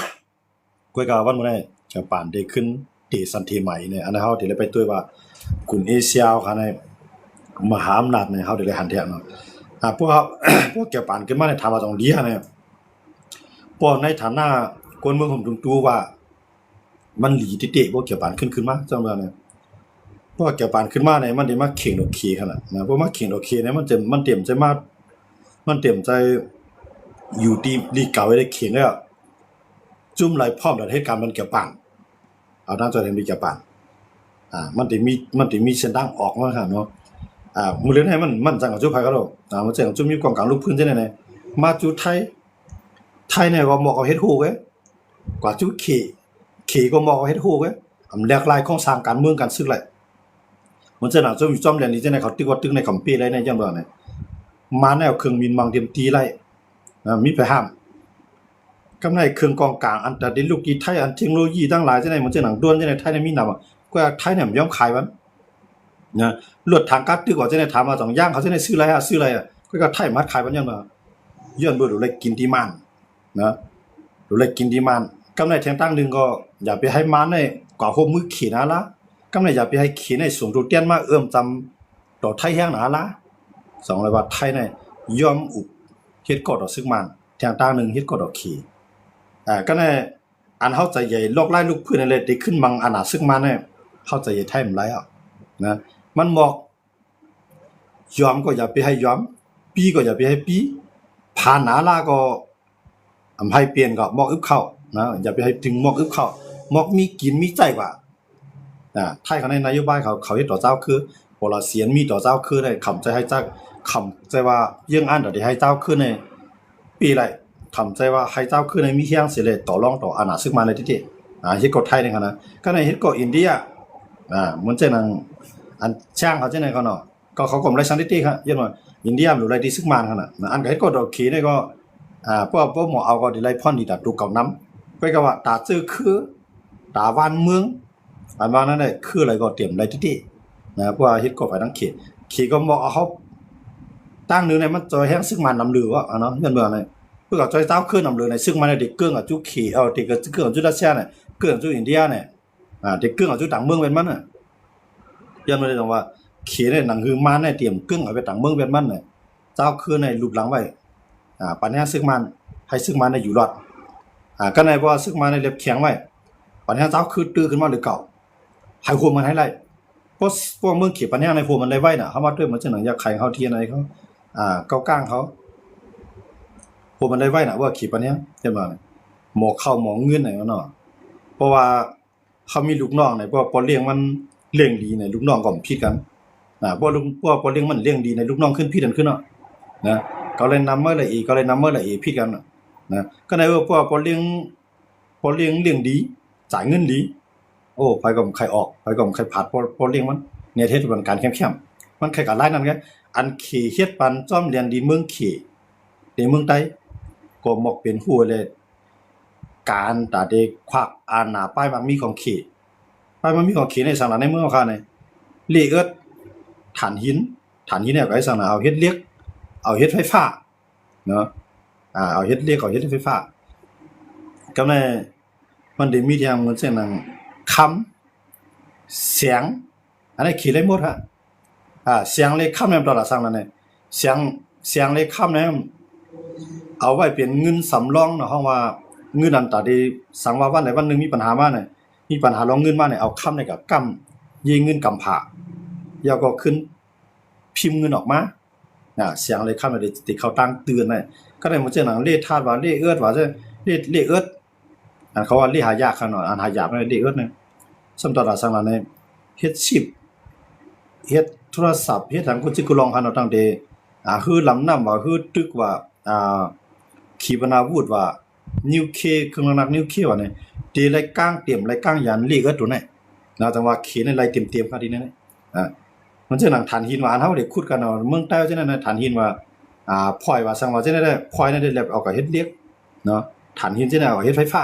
ກວຍກາວັນມື້ນີ້ຈະປານໄດ້ຂຶ້ນເຕສັນເທໃໝ່ນີ້ ອັນນັ້ນເຮົາທີ່ໄດ້ໄປຕົວະວ່າກຸນເອເຊຍເຮົາຂະໃນມະຫາອຳນາດນີ້ ເຮົາໄດ້ຫັນແທ້ເນາະ. ອາ ພວກເຮົາ ພວກແກປານຂຶ້ນມາໃນຖາມວ່າຕ້ອງເລຍນະ ພວກໃນຖານະຄົນເມືອງຫຸມຕຸງຕູວ່າມັນເລຍຕິເຕະ ພວກແກປານຂຶ້ນ ຂຶ້ນມາຈັ່ງນັ້ນນະ. ພວກແກປານຂຶ້ນມານີ້ມັນໄດ້ມາເຄັ່ງດອກເຄຂະໜາດນະ ພວກມາເຄັ່ງດອກເຄນີ້ມັນເຕັມ ມັນເຕັມໃຈມາ ມັນເຕັມໃຈຢູ່ທີ່ລີກາໄວ້ໄດ້ເຄັ່ງແລ້ວ ຈຸ້ມໄຫຼພ້ອມດອກເຮັດການມັນແກປານ ເອົານາງຈອຍແທນໄປຈະປານ ອ່າ ມັນຈະມີ ມັນຈະມີເສັ້ນທາງອອກມາຫັ້ນເນາະ. ອ່າ ມື້ເລື່ອງໃຫ້ມັນ ມັນຈັ່ງເອົາຈຸໄປກໍໂລດ ອ່າ ມັນຈັ່ງເອົາຈຸມີກອງກາງລູກພື້ນຈັ່ງໃດ ມາຈຸໄທ ໄທນີ້ກໍໝອກເອົາເຮັດໂຮເດ້ ກວ່າຈຸເຂ ເຂກໍໝອກເອົາເຮັດໂຮເດ້ ອຳແຫຼກລາຍໂຄງສ້າງການເມືອງການສຶກໄດ້. ມັນຈະໜາຈົມຢູ່ຈອມແດນນີ້ຈັ່ງໃດ ເຂົາຕຶກວ່າຕຶກໃນຄຳເປໄດ້ໃນຈັ່ງໃດນີ້ ມາແນວເຄື່ອງບິນມັງຕຽມຕີໄດ້ ນະ ມີໃຜຫ້າມ ກຳໄດ້ເຄື່ອງກອງກາງ ອັນຕະດິນລູກທີ່ໄທ ອັນເທັກໂນໂລຢີທັງຫຼາຍຈັ່ງໃດ ມັນຈະໜັງດ່ວນຈັ່ງໃດ ໄທນີ້ມີນຳ ກວ່າໄທນີ້ມັນຍອມຂາຍມັນນະ. ລົດຖັງກາຕຶກວ່າຈັ່ງໃດ ຖາມວ່າຕ້ອງຢາງເຂົາຈັ່ງໃດ ຊື້ໄດ້ ຊື້ໄດ້ ກວ່າໄທມັນຂາຍມັນຍ້ອນວ່າ ຍ້ອນບໍ່ໄດ້ກິນທີ່ມານນະ ບໍ່ໄດ້ກິນທີ່ມານ. ກຳໄດ້ແທງທາງໜຶ່ງກໍຢ່າໄປໃຫ້ມານໃນກວ່າຮົບມືເຂນາລາ ກຳໄດ້ຢ່າໄປໃຫ້ເຂນາສົ່ງໂຕແທນມາເອື້ອມຈຳຕໍ່ໄທແຮງນາລາ. ສອງເລີຍວ່າໄທນີ້ຍອມອຸບເຮັດກໍຕໍ່ຊຶກມານ ແທງທາງໜຶ່ງເຮັດກໍຕໍ່ເຂ ອາ ກຳໄດ້ ອັນເຮົາໃຈໃຫຍ່ລອກລາຍລູກພື້ນນັ້ນແຫຼະ ໄດ້ຂຶ້ນມັງອານາຊຶກມານນີ້ ເຮົາໃຈໃຫຍ່ໄທມັນຫຼາຍອະນະ. ມັນໝອກ ຍອມກໍຢ່າໄປໃຫ້ຍອມ ປີ້ກໍຢ່າໄປໃຫ້ປີ້ ພານາລາກໍ ອຳ ໃຫ້ປ່ຽນກໍໝອກອຶບເຂົ້ານະ ຢ່າໄປໃຫ້ເຖິງໝອກອຶບເຂົ້າ ໝອກມີກິນມີໃຊ້ກວ່າ. ນະ ໄທເຂົາໃນນະໂຍບາຍເຂົາ ເຂົາເຮັດຕໍ່ຊາວເຄີ ໂປລາຊຽນມີຕໍ່ຊາວເຄີໄດ້ ຂຳໃຈໃຫ້ຈັກ ຂຳໃຈວ່າເຍື່ອງອັນດຽວໃຫ້ຊາວເຄີໃນປີໄລ ຂຳໃຈວ່າໃຫ້ຊາວເຄີໃນມີແຮງເສຍເລີຍ ຕໍ່ລອງຕໍ່ອານາຊຶກມານໄດ້ຕິເຕ ອາ ເຮັດກໍໄທນີ້ຫັ້ນນະ ກະໃນເຮັດກໍອິນເດຍ ອາ ມັນຈະນັ່ງ ອັນຊ່າງເຂົາຈັ່ງໃດເຂົາເນາະ ກໍເຂົາກໍບໍ່ໄດ້ຊ່າງຕິຕິເຂົາ ຍ້ອນວ່າອິນເດຍມັນໄລ່ຕິດສຶກມານຫັ້ນນະ ອັນກໍເຮັດກໍດອກເຂດນີ້ກໍ ອ່າ ພວກ ພວກໝໍເອົາກໍໄດ້ໄລ່ຜ່ອນດີຕາໂຕເກົ່ານຳ ເພາະວ່າຕາເຈີຄື ຕາບ້ານເມືອງ ອັນວ່ານັ້ນແຫຼະ ຄືລະກໍຕຽມໄລ່ຕິຕິນະ ເພາະວ່າເຮັດກໍໄປທາງເຂດ ເຂດກໍໝໍເອົາເຮົາ ທາງໜຶ່ງນີ້ມັນຈອຍແຮງສຶກມານນຳເລີວະເນາະ ຍ້ອນວ່ານັ້ນ ເພື່ອເອົາຈອຍຊາວເຂດນຳເລີໃນ ຊຶ່ງມັນໄດ້ເກີ້ງເອົາຈຸເຂດ ເອົາຕິເກີ້ງເອົາຈຸຣັດເຊຍນີ້ ເກີ້ງເອົາຈຸອິນເດຍນີ້ ອ່າ ໄດ້ເກີ້ງເອົາຈຸຕ່າງເມືອງແມ່ນມັນນະ ຍ້ອນວ່າໄດ້ຕ້ອງວ່າເຂດໃນໜັງຮືມານໃນຕຽມເກີ້ງເອົາໄປຕ່າງເມືອງແມ່ນມັນນະ ຊາວເຂດໃນລຸບຫຼັງໄວ້ ອ່າ ປັນແຮງຊາວເຂດ ໃຫ້ຊາວເຂດໄດ້ຢູ່ລອດ ອ່າ ກໍໃນບໍ່ວ່າຊາວເຂດໃນເລັບແຂງໄວ້ ປັນແຮງຊາວເຂດຕື່ນຂຶ້ນມາຫຼືເກົ່າ ໃຫ້ໂຮມກັນໃຫ້ໄດ້ ເພາະ ພວກເມືອງເຂດປັນແຮງໃນໂຮມກັນໄດ້ໄວນະ ເຮົາມາດ້ວຍໝົດຈັ່ງໜັງ ຢາກໄຂເຮົາທຽນໃຫ້ເຂົາ ອ່າ ເກົາກາງເຂົາ ໂຮມກັນໄດ້ໄວນະ ວ່າເຂດປັນແຮງ ເຫັນບໍ່ ໝໍເຂົ້າໝໍເງິນນະເນາະ ເພາະວ່າ ເຂົາມີລູກນ້ອງນີ້ ເພາະວ່າພໍ່ລ້ຽງມັນລ້ຽງດີນີ້ ລູກນ້ອງກໍຜິດກັນນະ ເພາະວ່າພໍ່ລ້ຽງມັນລ້ຽງດີນີ້ ລູກນ້ອງຂຶ້ນຜິດກັນຂຶ້ນເນາະ ນະ ເຂົາເລີຍນຳມາລະເອ ເຂົາເລີຍນຳມາລະເອຜິດກັນນະ ກໍໃນເມື່ອພໍ່ລ້ຽງ ພໍ່ລ້ຽງລ້ຽງດີ ຈ່າຍເງິນດີ ໂອ້ ໃຜກໍບໍ່ໃຄ່ອອກ ໃຜກໍບໍ່ໃຄ່ພາດ ພໍ່ ພໍ່ລ້ຽງມັນ ແນວເຮັດມັນການແຄມໆ ມັນໃຄ່ກັນຫຼາຍນັ້ນໄງ ອັນເຂດເຮັດປັນຈອມແດນດິນເມືອງເຂດ ໃນເມືອງໃຕ້ ກໍໝົກເປັນຮູ້ແລ້ວ ການຕາເດຄວັກອານາປ້າຍໝາກມີຂອງເຂດ ປ້າຍໝາກມີຂອງເຂດໃນສັງຫຼານໃນເມືອງເຮົາຂ້ານີ້ ເລເອິດ ຖ່ານຫີນ ຖ່ານຫີນແລ້ວກໍໃຫ້ສັງຫຼານເອົາເຮັດເຫຼັກ ເອົາເຮັດໄຟຟ້າເນາະ ອ່າ ເອົາເຮັດເຫຼັກ ເອົາເຮັດໄຟຟ້າ ກໍໃນມັນໄດ້ມີແຕ່ເງິນເຊັ່ນນັ້ນ ຄຳ ແສງ ອັນນັ້ນເຂດໄດ້ໝົດຮະ ອ່າ ແສງເຫຼັກຄຳແມ່ນຕະຫຼາດສັງນັ້ນແຫຼະ ແສງ ແສງເຫຼັກຄຳນັ້ນ ເອົາໄວ້ເປັນເງິນສຳລອງເນາະ ເຮົາວ່າເງິນອັນຕາທີ່ສັງວ່າວັນໃດວັນໜຶ່ງມີບັນຫາມານີ້ ມີບັນຫາລອງເງິນມານີ້ ເອົາຄຳນີ້ກໍກຳເຢເງິນກຳພາ ແລ້ວກໍຂຶ້ນພິມເງິນອອກມາ ນະ ສຽງເລຄຳໄດ້ຕິເຂົ້າຕັ້ງເຕືອນໄດ້ ກໍໄດ້ໝົດເຊັ່ນໜັງເລທາດວ່າເລເອິດວ່າເລ ເລເອິດ ອັນເຂົາວ່າເລຫາຍາກຂະໜາດ ອັນຫາຍາກເລເອິດນີ້ ສ່ຳຕະຫຼາດສັງລະໃນ ເຮັດຊິບ ເຮັດໂທລະສັບ ເຮັດຫຍັງກຸຈິກຸລອງຂະໜາດ ຕັ້ງແຕ່ ອ່າ ຮືລຳນ້ຳວ່າ ຮືຕຶກວ່າ ອ່າ ຂີປະນາວຸດວ່າ ນິວເຄ ເຄື່ອງໜັກນິວເຄວ່ານີ້ ທີ່ໄລ່ກ້າງຕຽມ ໄລ່ກ້າງຢານເລເອິດໂຕນີ້ນະ ແຕ່ວ່າເຂດນີ້ໄລ່ຕຽມໆ ຂະໜາດນີ້ນະ ອ່າ ມັນຈະໜັງຖ່ານຫີນວ່າ ອັນເຮົາໄດ້ຂຸດກັນເນາະ ເມືອງໃຕ້ວ່າຈັ່ງນັ້ນນະ ຖ່ານຫີນວ່າ ອ່າ ພອຍວ່າ ສັງວ່າຈັ່ງນັ້ນ ພອຍນັ້ນໄດ້ແລ້ວເອົາກໍເຮັດເຫຼັກເນາະ ຖ່ານຫີນຈັ່ງນັ້ນເອົາເຮັດໄຟຟ້າ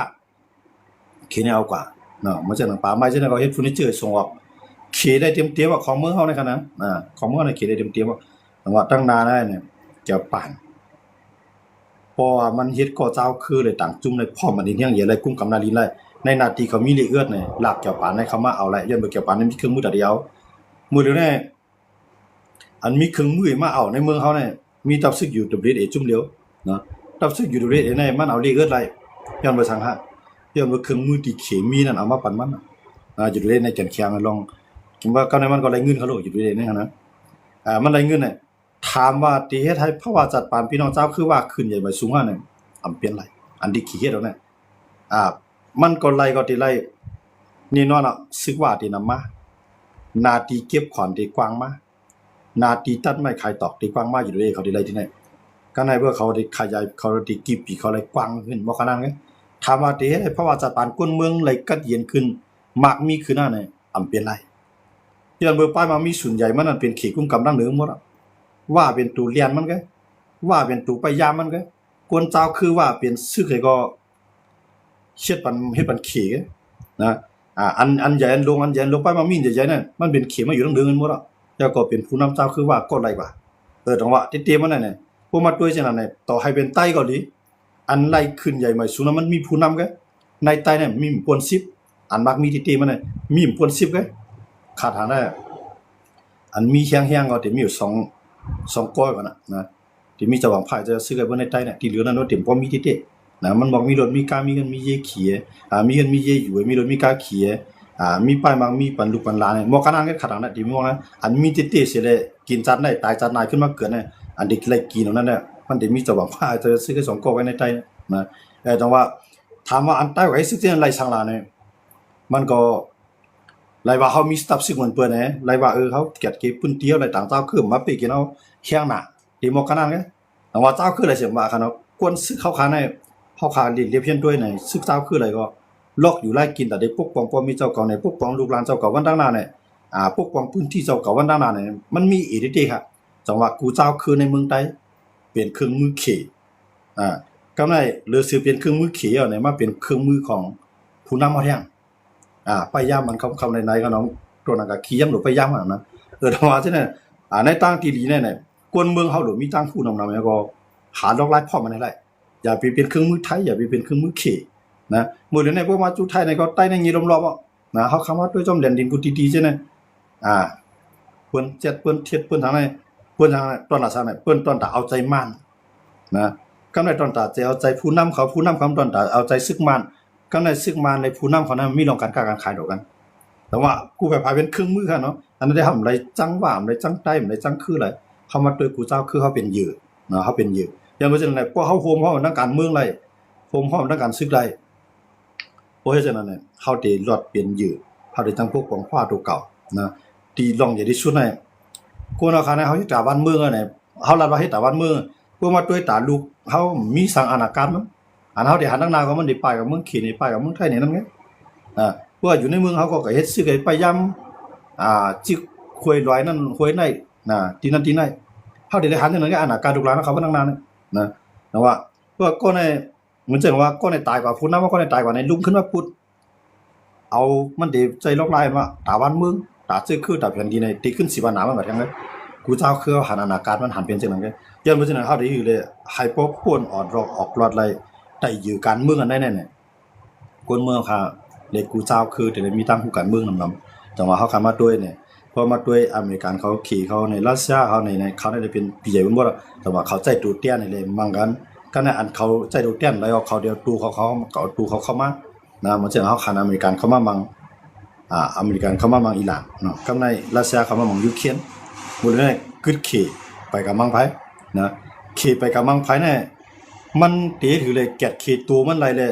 ເຂດນີ້ເອົາກວ່າເນາະ ມັນຈະໜັງປ່າໄມ້ຈັ່ງນັ້ນກໍເຮັດເຟີນີເຈີສົ່ງອອກ ເຂດໄດ້ຕຽມໆ ຂອງເມືອງເຮົາໃນຂະນະ ອ່າ ຂອງເມືອງເຮົານີ້ເຂດໄດ້ຕຽມໆ ແຕ່ວ່າຕັ້ງໜ້ານັ້ນແກ່ປານ ເພາະວ່າມັນເຮັດກໍເຈົ້າຄືໄດ້ຕາງຈຸ່ມໄດ້ພ້ອມ ອັນນີ້ຍັງເຫຍໄດ້ກຸ້ມກຳນາລິນໄດ້ ໃນໜ້າທີ່ເຂົາມີເລກເອື້ອນນີ້ ລາກແກ້ວປານໃຫ້ເຂົາມາເອົາໄດ້ ຍ້ອນວ່າແກ້ວປານນີ້ມີເຄື່ອງມືຕາດຽວ ມື້ດຽວນີ້ ອັນມີເຄື່ອງມືມາເອົາໃນເມືອງເຮົານີ້ ມີຕັບຊຶກ UWSA ຈຸ່ມດຽວເນາະ ຕັບຊຶກ UWSA ນີ້ມັນເອົາເລກເອື້ອນໄດ້ ຍ້ອນວ່າສັງຫະ ຍ້ອນວ່າເຄື່ອງມືທີ່ເຂມີນັ້ນເອົາມາປັນມັນ ອ່າ UWSA ໃນແກ່ນແຂງລອງ ວ່າກັບໃນມັນກໍໄດ້ເງິນເຂົາໂລດ UWSA ໃນຫັ້ນນະ ອ່າ ມັນໄດ້ເງິນນະ ຖາມວ່າທີ່ເຮັດໃຫ້ພາວະຈັດປານພີ່ນ້ອງຊາວເຂດວ່າຂຶ້ນໃຫຍ່ໄປສູງຫັ້ນນະ ອຳເປັນໄລ ອັນທີ່ຂີ້ເຮັດເອົານະ ອ່າ ມັນກໍໄລກໍທີ່ໄລ ແນ່ນອນລະ ຊຶກວ່າທີ່ນຳມາ ໜ້າທີ່ເກັບຂອນທີ່ກວ້າງມາ ໜ້າທີ່ຕັດໄມ້ຂາຍຕອກທີ່ກວ້າງມາຢູ່ເດ້ ເຂົາທີ່ໄລທີ່ນັ້ນ ກໍໃນເມື່ອເຂົາໄດ້ຂະຫຍາຍ ເຂົາໄດ້ກີບປີ ເຂົາໄລກວ້າງຂຶ້ນບໍ່ຂະໜາດນັ້ນ ຖາມວ່າທີ່ເຮັດໃຫ້ພາວະຈັດປານຄົນເມືອງໄລກັດເຢັນຂຶ້ນ ໝາກມີຂຶ້ນນັ້ນ ອຳເປັນໄລ ຍ້ອນເບິ່ງປ້າຍໝາກມີສ່ວນໃຫຍ່ມັນນັ້ນເປັນເຂດກຸ້ມກຳດັງເດີມໝົດ ວ່າເປັນໂຕແລ່ນມັນກະ ວ່າເປັນໂຕໄປຢາມມັນກະ ຄົນເຈົ້າຄືວ່າເປັນຊຶກໃດກໍເຮັດປັນ ເຮັດປັນເຂນະ ອ່າ ອັນ ອັນໃຫຍ່ອັນຫຼວງ ອັນໃຫຍ່ອັນຫຼວງ ປ້າຍໝາກມີໃຫຍ່ໆນັ້ນ ມັນເປັນເຂມາຢູ່ດັ່ງເດີມໝົດ ແລ້ວກໍເປັນຜູ້ນຳເຈົ້າຄືວ່າກໍໄລກວ່າ ເອີ ຕ້ອງວ່າຕິດຕາມມັນນັ້ນ ພວກມາຕົວະຈັ່ງນັ້ນ ຕໍ່ໃຫ້ເປັນໄຕກໍດີ ອັນໄລຂຶ້ນໃຫຍ່ໃໝ່ສູງນັ້ນ ມັນມີຜູ້ນຳກະ ໃນໄຕນັ້ນມີບໍ່ປົນສິບ ອັນໝາກມີຕິດໆມານັ້ນ ມີບໍ່ປົນສິບກະ ຂາດຫາງໄດ້ ອັນມີແຮງໆກໍທີ່ມີຢູ່ສອງ ສອງກ້ອຍກ່ອນນະ ນະ ທີ່ມີເຈົ້າຫວັງພາຍ ເຈົ້າຊຶກໃຫ້ເບິ່ງໃນໄຕນະ ທີ່ເຫຼືອນັ້ນວ່າເຕັມ ບໍ່ມີຕິເຕະນະ ມັນບໍ່ມີລົດມີກາ ມີເຮືອນມີເຢຂີ່ ອ່າ ມີເຮືອນມີເຢຢູ່ ມີລົດມີກາຂີ່ ອ່າ ມີປ້າຍໝາກມີປັນລູກປັນຫຼານ ໝວກກັນນັນກະ ຂະໜາດທີ່ໝວກນັ້ນ ອັນມີຕິເຕະເສຍແລ້ວ ກິນຈັດໄດ້ ຕາຍຈັດນາຍຂຶ້ນມາເກີດນະ ອັນທີ່ໄລ່ກິນເອົານັ້ນແຫຼະ ມັນໄດ້ມີເຈົ້າຫວັງພາຍ ເຈົ້າຊຶກໃຫ້ສອງກ້ອຍໄວ້ໃນໄຕນະ ເອີ ແຕ່ວ່າ ຖາມວ່າອັນໃຕ້ໄວ້ຊຶກທີ່ໄລ່ສັງຫຼານນີ້ ມັນກໍ ໄລ່ວ່າເຮົາມີສະຕັບຊຶກໝົນເປີນແດ່ ໄລ່ວ່າ ເອີ ເຮົາກຽດເກັບພື້ນທີ່ ເຮົາໄລ່ຕາງເຈົ້າຄືມາເປກິນເຮົາແຮງໜ້າ ທີ່ໝວກກັນນັນກະ ແຕ່ວ່າເຈົ້າຄືໄລ່ສຽງວ່າຄັນເຮົາ ກວນຊຶກເຮົາຂາໃນ ເຮົາຂາລຽບຮຽນດ້ວຍໃນຊຶກເຈົ້າຄືໄລ່ກໍ ລັອກຢູ່ໄລ່ກິນ ແຕ່ໄດ້ປົກປ້ອງພໍ່ແມ່ເຈົ້າເກົ່າໃນ ປົກປ້ອງລູກຫຼານເຈົ້າເກົ່າວັນທາງໜ້າໃນ ອ່າ ປົກປ້ອງພື້ນທີ່ເຈົ້າເກົ່າວັນດານານີ້ ມັນມີອີ່ຫຼີເດ້ ຄັບ. ຈັ່ງວ່າກູເຈົ້າຄືໃນເມືອງໃຕ້ເປັນເຄື່ອງມືເຂ ອ່າ ກຳໄດ້ເລີຍຊື່ເປັນເຄື່ອງມືເຂແລ້ວນີ້ ມາເປັນເຄື່ອງມືຂອງຜູ້ນຳເຮົາແທນ. ອ່າ ໄປຢາມມັນຄຳໆໃນໆ ຂະນ້ອງ ໂຕນັ້ນກໍຂີ້ຢ້ານໂດດໄປຢາມຫັ້ນນະ. ເອີ ແຕ່ວ່າຊັ້ນນະ ອ່າ ໃນທາງທີ່ດີແນ່ໆ ຄົນເມືອງເຮົາໂດດມີຕ່າງຜູ້ນຳນຳ ແລ້ວກໍຫາລອກລາຍພ້ອມມັນໃຫ້ໄດ້. ຢ່າໄປເປັນເຄື່ອງມືໄທ ຢ່າໄປເປັນເຄື່ອງມືເຂນະ. ມື້ດຽວນີ້ພວກມາຈຸໄທນີ້ກໍໄຕໃນງີລົມລອບເນາະ ເຮົາຄຳວ່າດ້ວຍຈອມແດນດິນກູຕີຕີຊີ້ນະ ອ່າ ເພິ່ນເຈັດ ເພິ່ນເທັດ ເພິ່ນທາງໃນ ເພິ່ນທາງໃນ ຕ້ອນລະຊານະ ເພິ່ນຕ້ອນຕາເອົາໃຈມ້ານນະ. ກຳໄດ້ຕ້ອນຕາຈະເອົາໃຈຜູ້ນຳເຂົາ ຜູ້ນຳເຂົາຕ້ອນຕາເອົາໃຈຊຶກມ້ານ. ກຳໄດ້ຊຶກມ້ານ ແລະ ຜູ້ນຳເຂົານັ້ນມີເລື່ອງການຄ້າການຂາຍຕໍ່ກັນ. ແຕ່ວ່າກູໄປພາເປັນເຄື່ອງມືຫັ້ນເນາະ ອັນນັ້ນເດ້ ເຮົາບໍ່ໄດ້ຈັ່ງວ່າ ບໍ່ໄດ້ຈັ່ງໄຕ້ ບໍ່ໄດ້ຈັ່ງຄືຫຼາຍ. ເຮົາມາໂຕ້ຍກູເຈົ້າຄືເຮົາເປັນເຫຍື່ອເນາະ ເຮົາເປັນເຫຍື່ອ. ຢ່າງເຊັ່ນນັ້ນແຫຼະ ພວກເຮົາໂຮມຮ້ອມທາງການເມືອງໄດ້ ໂຮມຮ້ອມທາງການຊຶກໄດ້ ເພາະເຮັດຈັ່ງນັ້ນ ເຮົາໄດ້ລອດເປັນເຫຍື່ອ ເຮົາໄດ້ຈັ່ງປົກປ້ອງຟ້າໂຕເກົ່ານະ. ທີ່ລອງໃຫຍ່ທີ່ສຸດໃນ ຄົນເຮົາຂະໜາດເຮົາເຮັດຕາບ້ານເມືອງແລ້ວນີ້ ເຮົາລັດວ່າເຮັດຕາບ້ານເມືອງ ເພື່ອມາໂຕ້ຍຕາລູກເຮົາມີສັງອະນາການມັນ. ອັນເຮົາໄດ້ຫັນທາງໜ້າກໍມັນໄດ້ປ້າຍກັບເມືອງເຂນ ໄດ້ປ້າຍກັບເມືອງໄທນີ້ນຳໄງ. ອ່າ ເພາະວ່າຢູ່ໃນເມືອງເຮົາກໍເຮັດຊຶກໄປ ໄປຢາມ ອ່າ ຊຶກຫ້ວຍລອຍນັ້ນຫ້ວຍໃນນະ ທີ່ນັ້ນທີ່ໃນ ເຮົາໄດ້ ໄດ້ຫັນຈັ່ງນັ້ນໄງ ອະນາການລູກຫຼານເຮົາເຂົ້າມາທາງໜ້ານີ້ນະ. ແຕ່ວ່າ ເພາະວ່າກ່ອນໃນ ມັນຈັ່ງວ່າກ່ອນໃນຕາຍກວ່າ ຜູ້ນຳວ່າກ່ອນໃນຕາຍກວ່າໃນລຸກຂຶ້ນມາປຸດ ເອົາມັນໄດ້ໃສ່ລອກລາຍວ່າຕາບ້ານເມືອງ ຕາເຈົ້າຄື ຕາແຜ່ນດິນໃນ ຕິຂຶ້ນສີວານາມາບັດຫຍັງເລີຍ. ກູເຈົ້າຄືເຮົາຫັນອະນາການມັນຫັນເປັນຈັ່ງນັ້ນເລີຍ. ຍ້ອນເປັນຈັ່ງນັ້ນ ເຮົາໄດ້ຢູ່ເລີຍ ໃຫ້ພໍພົ້ນອອດລອກອອກລອດໄດ້ ໄດ້ຢູ່ການເມືອງອັນໃດແນ່ໆ ຄົນເມືອງຄ່າ ແລະ ກູເຈົ້າຄື ແຕ່ລະມີຕ່າງຮູ້ການເມືອງນຳນຳ. ແຕ່ວ່າເຮົາຄັນມາໂຕ້ຍນີ້ ພໍມາໂຕ້ຍອາເມລິກັນເຂົາ ເຂເຂົາໃນ ຣັດເຊຍເຂົາໃນ ໃນ ເຂົາໄດ້ເປັນປີໃຫຍ່ເພິ່ນບໍ່ລະ ແຕ່ວ່າເຂົາໃຊ້ໂຕແທນນີ້ແຫຼະມັງກັນ. ຄັນອັນເຂົາໃຊ້ໂຕແທນໄດ້ອອກ ເຂົາດຽວໂຕເຂົາ ເຂົາກໍເອົາໂຕເຂົາເຂົ້າມານະ. ມັນເຊິ່ງເຮົາຄັນອາເມລິກັນເຂົ້າມາມັງ ອ່າ ອາເມລິກັນເຂົ້າມາມັງອີຣານເນາະ ກັບໃນຣັດເຊຍເຂົ້າມາມັງຢູເຄຣນ. ໝົດເລີຍ ກຶດເຂໄປກັບມັງໄພນະ ເຂໄປກັບມັງໄພນີ້ ມັນເຕະຖືເລີຍ ແກດເຂໂຕມັນໄດ້ເລີຍ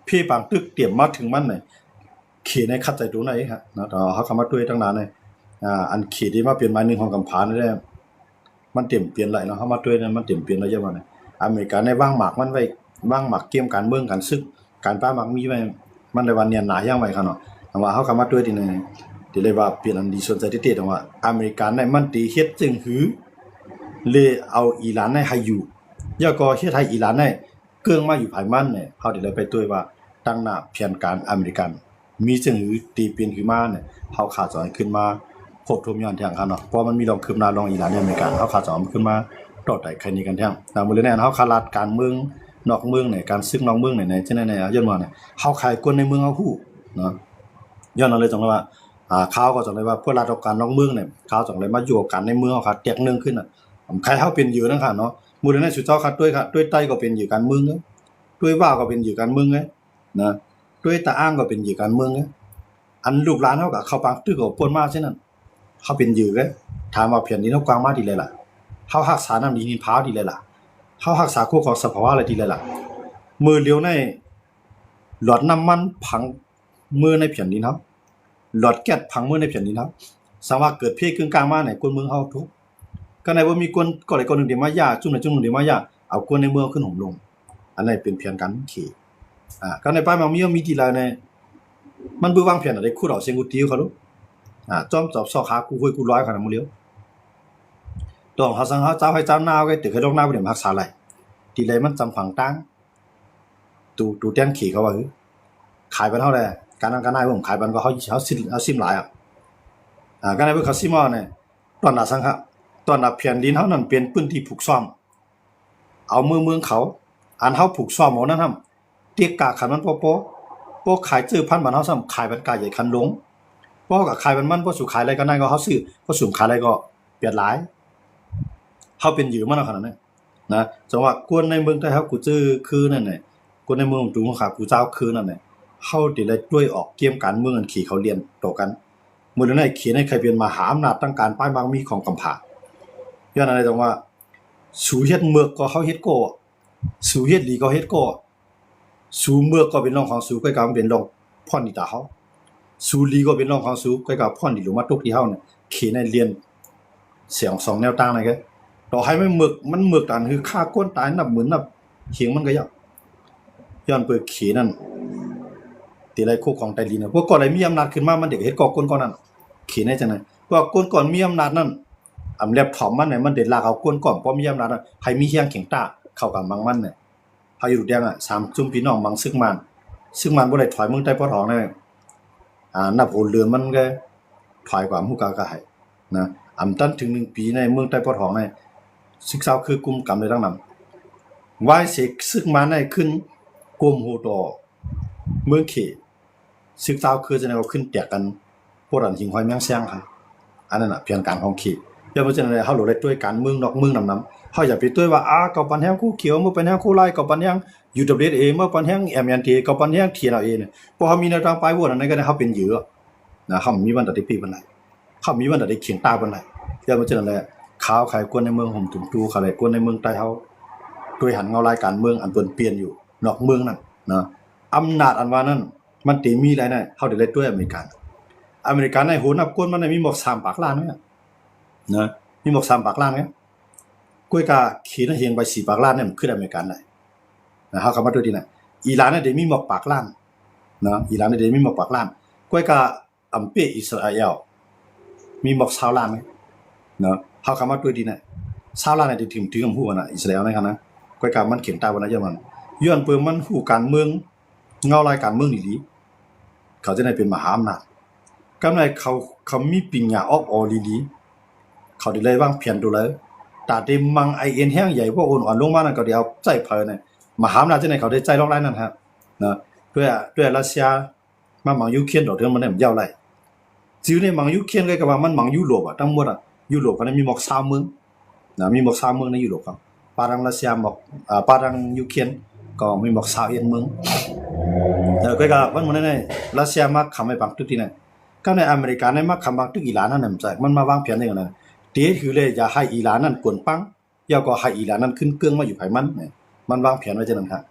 ເພບາງຕຶກຕຽມມາເຖິງມັນນີ້ ເຂໃນຂັດໃຈໂຕໃນເອງຫັ້ນເນາະ. ເຮົາເຂົ້າມາໂຕ້ຍຕັ້ງນານນີ້ ອ່າ ອັນເຂທີ່ມາເປັນໝາຍໜຶ່ງຂອງກຳຜານີ້ແຫຼະ ມັນເຕັມປ່ຽນຫຼາຍເນາະ ເຮົາມາໂຕ້ຍນັ້ນມັນເຕັມປ່ຽນຫຼາຍຢ່າງວ່ານີ້. ອາເມລິກາໃນວາງໝາກມັນໄວ້ ວາງໝາກກຽມການເມືອງ ການຊຶກ ການປາໝາກມີໄວ້ ມັນເລີຍວ່າແໜ້ນໜາຢ່າງໄວຂະເນາະ. ແຕ່ວ່າເຮົາເຂົ້າມາໂຕ້ຍທີ່ນີ້ ທີ່ເລີຍວ່າເປັນອັນດີຊົນໃຈຕິດໆ ແຕ່ວ່າອາເມລິກາໃນມັນຕິເຮັດຈຶ່ງຫື ເລີຍເອົາອີຣານໃນໃຫ້ຢູ່ ແລ້ວກໍເຮັດໃຫ້ອີຣານໃນ ເກີ້ງມາຢູ່ພາຍມັນນີ້ ເຮົາໄດ້ໄດ້ໄປໂຕ້ຍວ່າ ຕັ້ງໜ້າແຜນການອາເມລິກັນ ມີເຊິ່ງຫື ຕີເປັນຫືມານີ້ ເຮົາຄາດຈະໃຫ້ຂຶ້ນມາຄົບຖ້ວນຍ້ອນແທ້ງຄັນເນາະ. ເພາະມັນມີເລື່ອງຄືບໜ້າເລື່ອງອີຣານ ອາເມລິກັນ ເຮົາຄາດຈະເອົາມັນຂຶ້ນມາຕໍ່ໄຕ້ໄຂໜີກັນແທ້ງ. ນະ ມື້ນີ້ເຮົາຄາດລາດການເມືອງນອກເມືອງນີ້ ການຊຶກນອກເມືອງນີ້ ໃນ ໃນ ໃນ ຍ້ອນວ່ານີ້ ເຮົາຂາຍຄົນໃນເມືອງເຮົາຮູ້ເນາະ. ຍ້ອນນັ້ນເລີຍຈັ່ງໄດ້ວ່າ ອ່າ ຂ່າວກໍຈັ່ງໄດ້ວ່າ ພວກລັດອອກການນອກເມືອງນີ້ ຂ່າວຈັ່ງໄດ້ມາຢູ່ອອກການໃນເມືອງເຮົາ ຂາດແຕກໜຶ່ງຂຶ້ນນະ. ໃຫ້ເຮົາເປັນເຫຍື່ອນຳກັນເນາະ. ມື້ນີ້ສຸເຈົ້າຄາດໂຕ້ຍ ໂຕ້ຍໄຕ້ກໍເປັນເຫຍື່ອການເມືອງເດ້ ໂຕ້ຍວ່າວກໍເປັນເຫຍື່ອການເມືອງເດ້. ນະ ໂດຍຕາອ້າງກໍເປັນເຫຍື່ອການເມືອງເດ້. ອັນລູກຫຼານເຮົາກໍເຂົ້າປາງຕຶກກໍປ່ນມາເຊັ່ນນັ້ນ ເຮົາເປັນເຫຍື່ອເດ້. ຖາມວ່າແຜ່ນດິນເຮົາກວ້າງມາທີ່ໃດລະ? ເຮົາຮັກສານ້ຳດິນຫີນຜາທີ່ໃດລະ? ເຮົາຮັກສາຄຸ້ມຄອງສະພາວະໄດ້ທີ່ໃດລະ? ມື້ຫຼຽວໃນຫຼອດນ້ຳມັນຝັງເມືອໃນແຜ່ນດິນເຮົາ ຫຼອດແກັດຝັງເມືອໃນແຜ່ນດິນເຮົາ. ສາມາດເກີດເພກຶ້ງກ້າງມາໃນຄົນເມືອງເຮົາທຸກ ກໍໃນບໍ່ມີຄົນກໍໃດກໍໜຶ່ງທີ່ມາຢ່າ ຈຸ້ມໃດຈຸ້ມໜຶ່ງທີ່ມາຢ່າ ເອົາຄົນໃນເມືອງຂຶ້ນໂຫມລົງ. ອັນນັ້ນເປັນແຜນການເຂ ອ່າ ກໍໃນປາຍມັນມີ ມີທີ່ລາວໃນ ມັນບໍ່ວາງແຜນອະໄລ ຂຸດເອົາເສັງກຸຕິເຂົາໂລດ ອ່າ ຈອມຈອບຊອກຫາກູຫ້ວຍກູລອຍເຂົານະ ມື້ຫຼຽວ ຕ້ອງເຮົາສັ່ງເຮົາເຈົ້າໃຫ້ເຈົ້ານາວໄກ ຕຶກໃຫ້ດອກນາວໄປເດມຮັກສາໄລ ທີ່ໃດມັນຈຳຝັງຕ່າງ ຕູ ຕູແຕນເຂເຂົາວ່າ ຄື ຂາຍປານເຮົາແຫຼະ ການນັ້ນການນາຍ ເບິ່ງຂາຍປານກໍເຮົາ ເຮົາຊິມ ເຮົາຊິມຫຼາຍອະ ອ່າ ການໃຫ້ເບິ່ງເຂົາຊິມເອົານີ້ ຕ້ອນໜ້າສັງຄະ ຕ້ອນໜ້າແຜ່ນດິນເຮົານັ້ນເປັນພື້ນທີ່ຜູກຊ້ອມ ເອົາເມືອງ ເມືອງເຂົາ ອັນເຮົາຜູກຊ້ອມເອົານັ້ນນຳ ເຕະກາກຄັນມັນພໍພໍ ພໍຂາຍເຈີພັນບາດເຮົາຊ້ຳຂາຍປັນກາໃຫຍ່ຄັນລົງ ພໍເຮົາກໍຂາຍປັນມັນ ພໍສູ່ຂາຍໄດ້ກໍນັ້ນກໍເຮົາຊື້ ພໍສູ່ຂາຍໄດ້ກໍປຽດຫຼາຍ ເຮົາເປັນເຫຍື່ອມັນເນາະ ຂະໜາດນັ້ນນະ. ຈັ່ງວ່າຄົນໃນເມືອງໃຕ້ເຮົາກູເຈີຄືນັ້ນແຫຼະ ຄົນໃນເມືອງຕຸງຂາກູເຈົ້າຄືນັ້ນແຫຼະ ເຮົາໄດ້ໄດ້ໂຕ້ຍອອກເກມການເມືອງອັນເຂເຂົາລຽນຕໍ່ກັນ. ມື້ໃນເຂໃນໃຄເປັນມະຫາອຳນາດທາງການປ້າຍໝາກມີຂອງກຳຜາ ຍ້ອນອັນໃດ ຈັ່ງວ່າ ສູເຮັດເມືອກກໍເຮົາເຮັດກໍ ສູເຮັດດີກໍເຮັດກໍ ສູເມືອກກໍເປັນເລື່ອງຂອງສູ ກໍກາເປັນເລື່ອງພອນດີຕາເຮົາ ສູດີກໍເປັນເລື່ອງຂອງສູ ກໍກາພອນດີລົງມາຕົກທີ່ເຮົານີ້. ເຂໃນລຽນສອງ ສອງແນວທາງນັ້ນ ຕໍ່ໃຫ້ມັນເມືອກ ມັນເມືອກຕານຄືຂ້າຄົນຕາຍນັບໝື່ນນັບເຄງມັນກໍຢາກ ຍ້ອນເປີເຂນັ້ນ ທີ່ໄດ້ຄຸ້ມຄອງໃຕ້ດິນ ພວກກໍໄດ້ມີອຳນາດຂຶ້ນມາ ມັນຈະເຮັດກໍຄົນກໍນັ້ນ ເຂດໃນຈັ່ງນັ້ນ ເພາະວ່າຄົນກ່ອນມີອຳນາດນັ້ນ ອຳແລັບຖອມມັນນີ້ ມັນໄດ້ລາກເອົາຄົນກ່ອນບໍ່ມີອຳນາດນັ້ນ ໃຫ້ມີຮຽງເຄັ່ງຕ້າເຂົ້າກຳບັງມັນນີ້. ເຮົາຢູ່ແດງອະ ສາມຊຸມພີ່ນ້ອງ ບັງຊຶກມານ ຊຶກມານບໍ່ໄດ້ຖອຍເມືອງໃຕ້ປອດຫອງນີ້ ອາ ນັບຫົວເດືອນມັນກໍຖອຍກວ່າ ຮູ້ກະກະໃຫ້ນະ ອຳຕັນເຖິງໜຶ່ງປີໃນເມືອງໃຕ້ປອດຫອງນີ້ ຊຶກຊາວຄືກຸມກຳໄດ້ທັງນຳ ວາຍເສກຊຶກມານໃຫ້ຂຶ້ນກົມໂຫຕໍ່ເມືອງເຂ ຊຶກຊາວຄືຈະແນວຂຶ້ນແຕກກັນ ພວກອັນຫິງຫ້ອຍແມງແຊງຫັ້ນ ອັນນັ້ນນະແຜນການຂອງເຂ ແລ້ວເພາະສະນັ້ນເຮົາໂລດໄດ້ຊ່ວຍການເມືອງນອກເມືອງນຳນຳ ເຮົາຢ່າໄປຊ່ວຍວ່າ ອາ ເຂົາປັນແຮງຄູຂຽວ ມາປັນແຮງຄູລາຍ ເຂົາປັນແຮງ UWSA ມາປັນແຮງ MNDAA ເຂົາປັນແຮງ TNLA ນີ້ ເພາະເຮົາມີແນວທາງໄປໂຫວດອັນໃດກໍໄດ້ ເຮົາເປັນເຫຍື່ອ ນະ ເຮົາມີວັນໃດໄດ້ເປເພິ່ນໄດ້ ເຮົາມີວັນໃດໄດ້ຂຽງຕາເພິ່ນໄດ້ ແລ້ວເພາະສະນັ້ນແຫຼະ ຂ້າວຂາຍກວນໃນເມືອງຫົມຕຸງຕູ ຂາຍກວນໃນເມືອງໃຕ້ເຮົາ ໂດຍຫັນເງົາລາຍການເມືອງອັນເພິ່ນປ່ຽນຢູ່ນອກເມືອງນັ້ນນະ ອຳນາດອັນວ່ານັ້ນ ມັນເຕມີຫຼາຍນະ ເຮົາໄດ້ໄດ້ຕົວອາເມລິກາ ອາເມລິກາໃນໂຫນັບຄົນມັນມີໝົດສາມປາກລ້ານນະ ນະ ມີໝົດສາມປາກລ້ານນະ ກວຍກາເຂນຮຽງໄປສີ່ປາກລ້ານນີ້ ມັນຄືອາເມລິກາໄດ້ນະ ເຮົາເຂົ້າມາຕົວທີ່ນັ້ນ ອີຣານນີ້ໄດ້ມີໝົດປາກລ້ານນະ ອີຣານນີ້ໄດ້ມີໝົດປາກລ້ານ ກວຍກາ ອຳເປອິດສະຣາແອລ ມີໝົດຊາວລ້ານເນາະ ເຮົາເຂົ້າມາຕົວທີ່ນັ້ນ ຊາວລ້ານນີ້ໄດ້ຖືກຖືກຮູ້ນະ ອິດສະຣາແອລໃນຂະນະ ກວຍກາມັນເຄັ່ງຕາບໍ່ໄດ້ຍ້ອນມັນ ຍ້ອນເປີມັນຮູ້ການເມືອງ ເງົາລາຍການເມືອງດີໆ ເຂົາຈະໄດ້ເປັນມະຫາອຳນາດ ກຳໄດ້ເຂົາ ເຂົາມີປິງຍາອອກອໍດີໆ ເຂົາໄດ້ໄລ່ວາງແຜນໂຕໃດ ຕາເຕັມມັງໄອເອັນແຮງໃຫຍ່ ພວກໂອນອ່ອນລົງມານັ້ນ ເຂົາໄດ້ເອົາໃຊ້ເຜີນະ ມະຫາອຳນາດຈະໄດ້ ເຂົາໄດ້ໃຊ້ລອກລາຍນັ້ນຮະ ນະ ດ້ວຍ ດ້ວຍຣັດເຊຍ ມາໝັງຢູເຄຣນດອກເທື່ອມັນແນມຢາວໄຫຼ ຈື່ໃນໝັງຢູເຄຣນກໍວ່າມັນໝັງຢູໂຣບອະ ທັງໝົດອະ ຢູໂຣບກໍໄດ້ມີໝອກຊາວເມືອງນະ ມີໝອກຊາວເມືອງໃນຢູໂຣບ ປາທາງຣັດເຊຍໝອກ ອາ ປາທາງຢູເຄຣນກໍມີໝອກຊາວເອັດເມືອງ ເອີ ກໍວ່າມັນໝົດໃນ ຣັດເຊຍມາຄ້ຳໃຫ້ບັງຕຶກທີ່ນັ້ນ ກໍໃນອາເມລິກາໃນມາຄ້ຳບັງຕຶກອີຣານນັ້ນ ມັນມາວາງແຜນໃນນັ້ນ ເຕະຖືເລີຍ ຢ່າໃຫ້ອີຣານນັ້ນກວນປັງ ແລ້ວກໍໃຫ້ອີຣານນັ້ນຂຶ້ນເກິ່ງມາຢູ່ໃຜມັນ ມັນວາງແຜນໄວ້ຈັ່ງນັ້ນຄັບ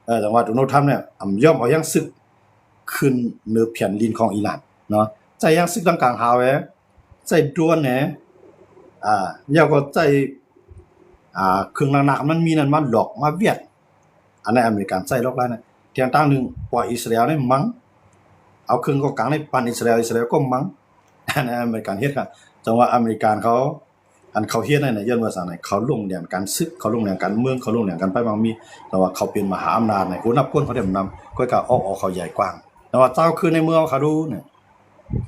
ເອີ ແຕ່ວ່າໂດນັລທຣຳນີ້ ອຳ ຍອມເອົາຮຽງຊຶກຂຶ້ນເໜືອແຜ່ນດິນຂອງອີຣານເນາະ ໃຊ້ຮຽງຊຶກທາງກາງຫາວແຫວ ໃຊ້ໂດຣນແຫນ ອາ ແລ້ວກໍໃຊ້ ອາ ເຄື່ອງໜັກໆມັນມີນັ້ນມາຫຼອກມາວຽດ ອັນນັ້ນອາເມລິກາໃຊ້ຫຼອກຫຼາຍນະ ແຕ່ງຕ່າງໜຶ່ງ ປອຍອິດສະຣາແອລໃນມັງ ເອົາເຄື່ອງກອງກາງໃນປັ່ນອິດສະຣາແອລ ອິດສະຣາແອລກໍມັງ ອັນນັ້ນອາເມລິກາເຮັດ ຈັ່ງວ່າອາເມລິກາເຂົາ ອັນເຂົາເຮັດນັ້ນນະ ຍ້ອນວ່າຊັ້ນນະ ເຂົາລົງແດນການຊຶກ ເຂົາລົງແດນການເມືອງ ເຂົາລົງແດນການໄປບາງມີ ແຕ່ວ່າເຂົາເປັນມະຫາອຳນາດໃນຫົວໜ້າຄົນເຂົາໄດ້ນຳ ກໍກະອອກ ອອກເຂົາໃຫຍ່ກວ້າງ ແຕ່ວ່າເຈົ້າຄືໃນເມືອງເຂົາດູນະ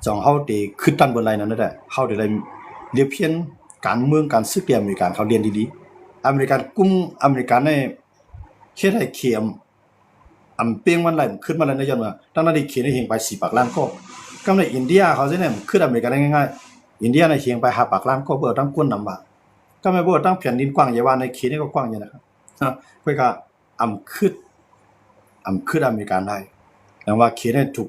ຈັ່ງເຮົາໄດ້ຄຶດຕັນເບິ່ງໄລນັ້ນແຫຼະ ເຮົາໄດ້ໄດ້ລຽບຮຽນການເມືອງການຊຶກທີ່ອາເມລິກາເຂົາລຽນດີໆ ອາເມລິກາກຸມ ອາເມລິກາໃນເຮັດໃຫ້ເຂມ ອຳເປັງມັນໄຫຼ ມັນຄຶດມາແລ້ວນະ ຍ້ອນວ່າ ທັງນັ້ນທີ່ເຂນເຮງໄປສີ່ປາກລ້ານກໍ ກຳໃນອິນເດຍເຂົາຊິແນມຄຶດອາເມລິກາໄດ້ງ່າຍໆ ອິນເດຍນະເຮງໄປຫ້າປາກລ້ານກໍ ເບິ່ງເອົາທັງຄົນນຳວ່າ ກຳໃນເບິ່ງເອົາທັງແຜ່ນດິນກວ້າງໃຫຍ່ວ່າໃນເຂນນີ້ກໍກວ້າງໃຫຍ່ນະ ກວຍກາອຳຄຶດ ອຳຄຶດອາເມລິກາໄດ້ ແຕ່ວ່າເຂນນີ້ຖືກ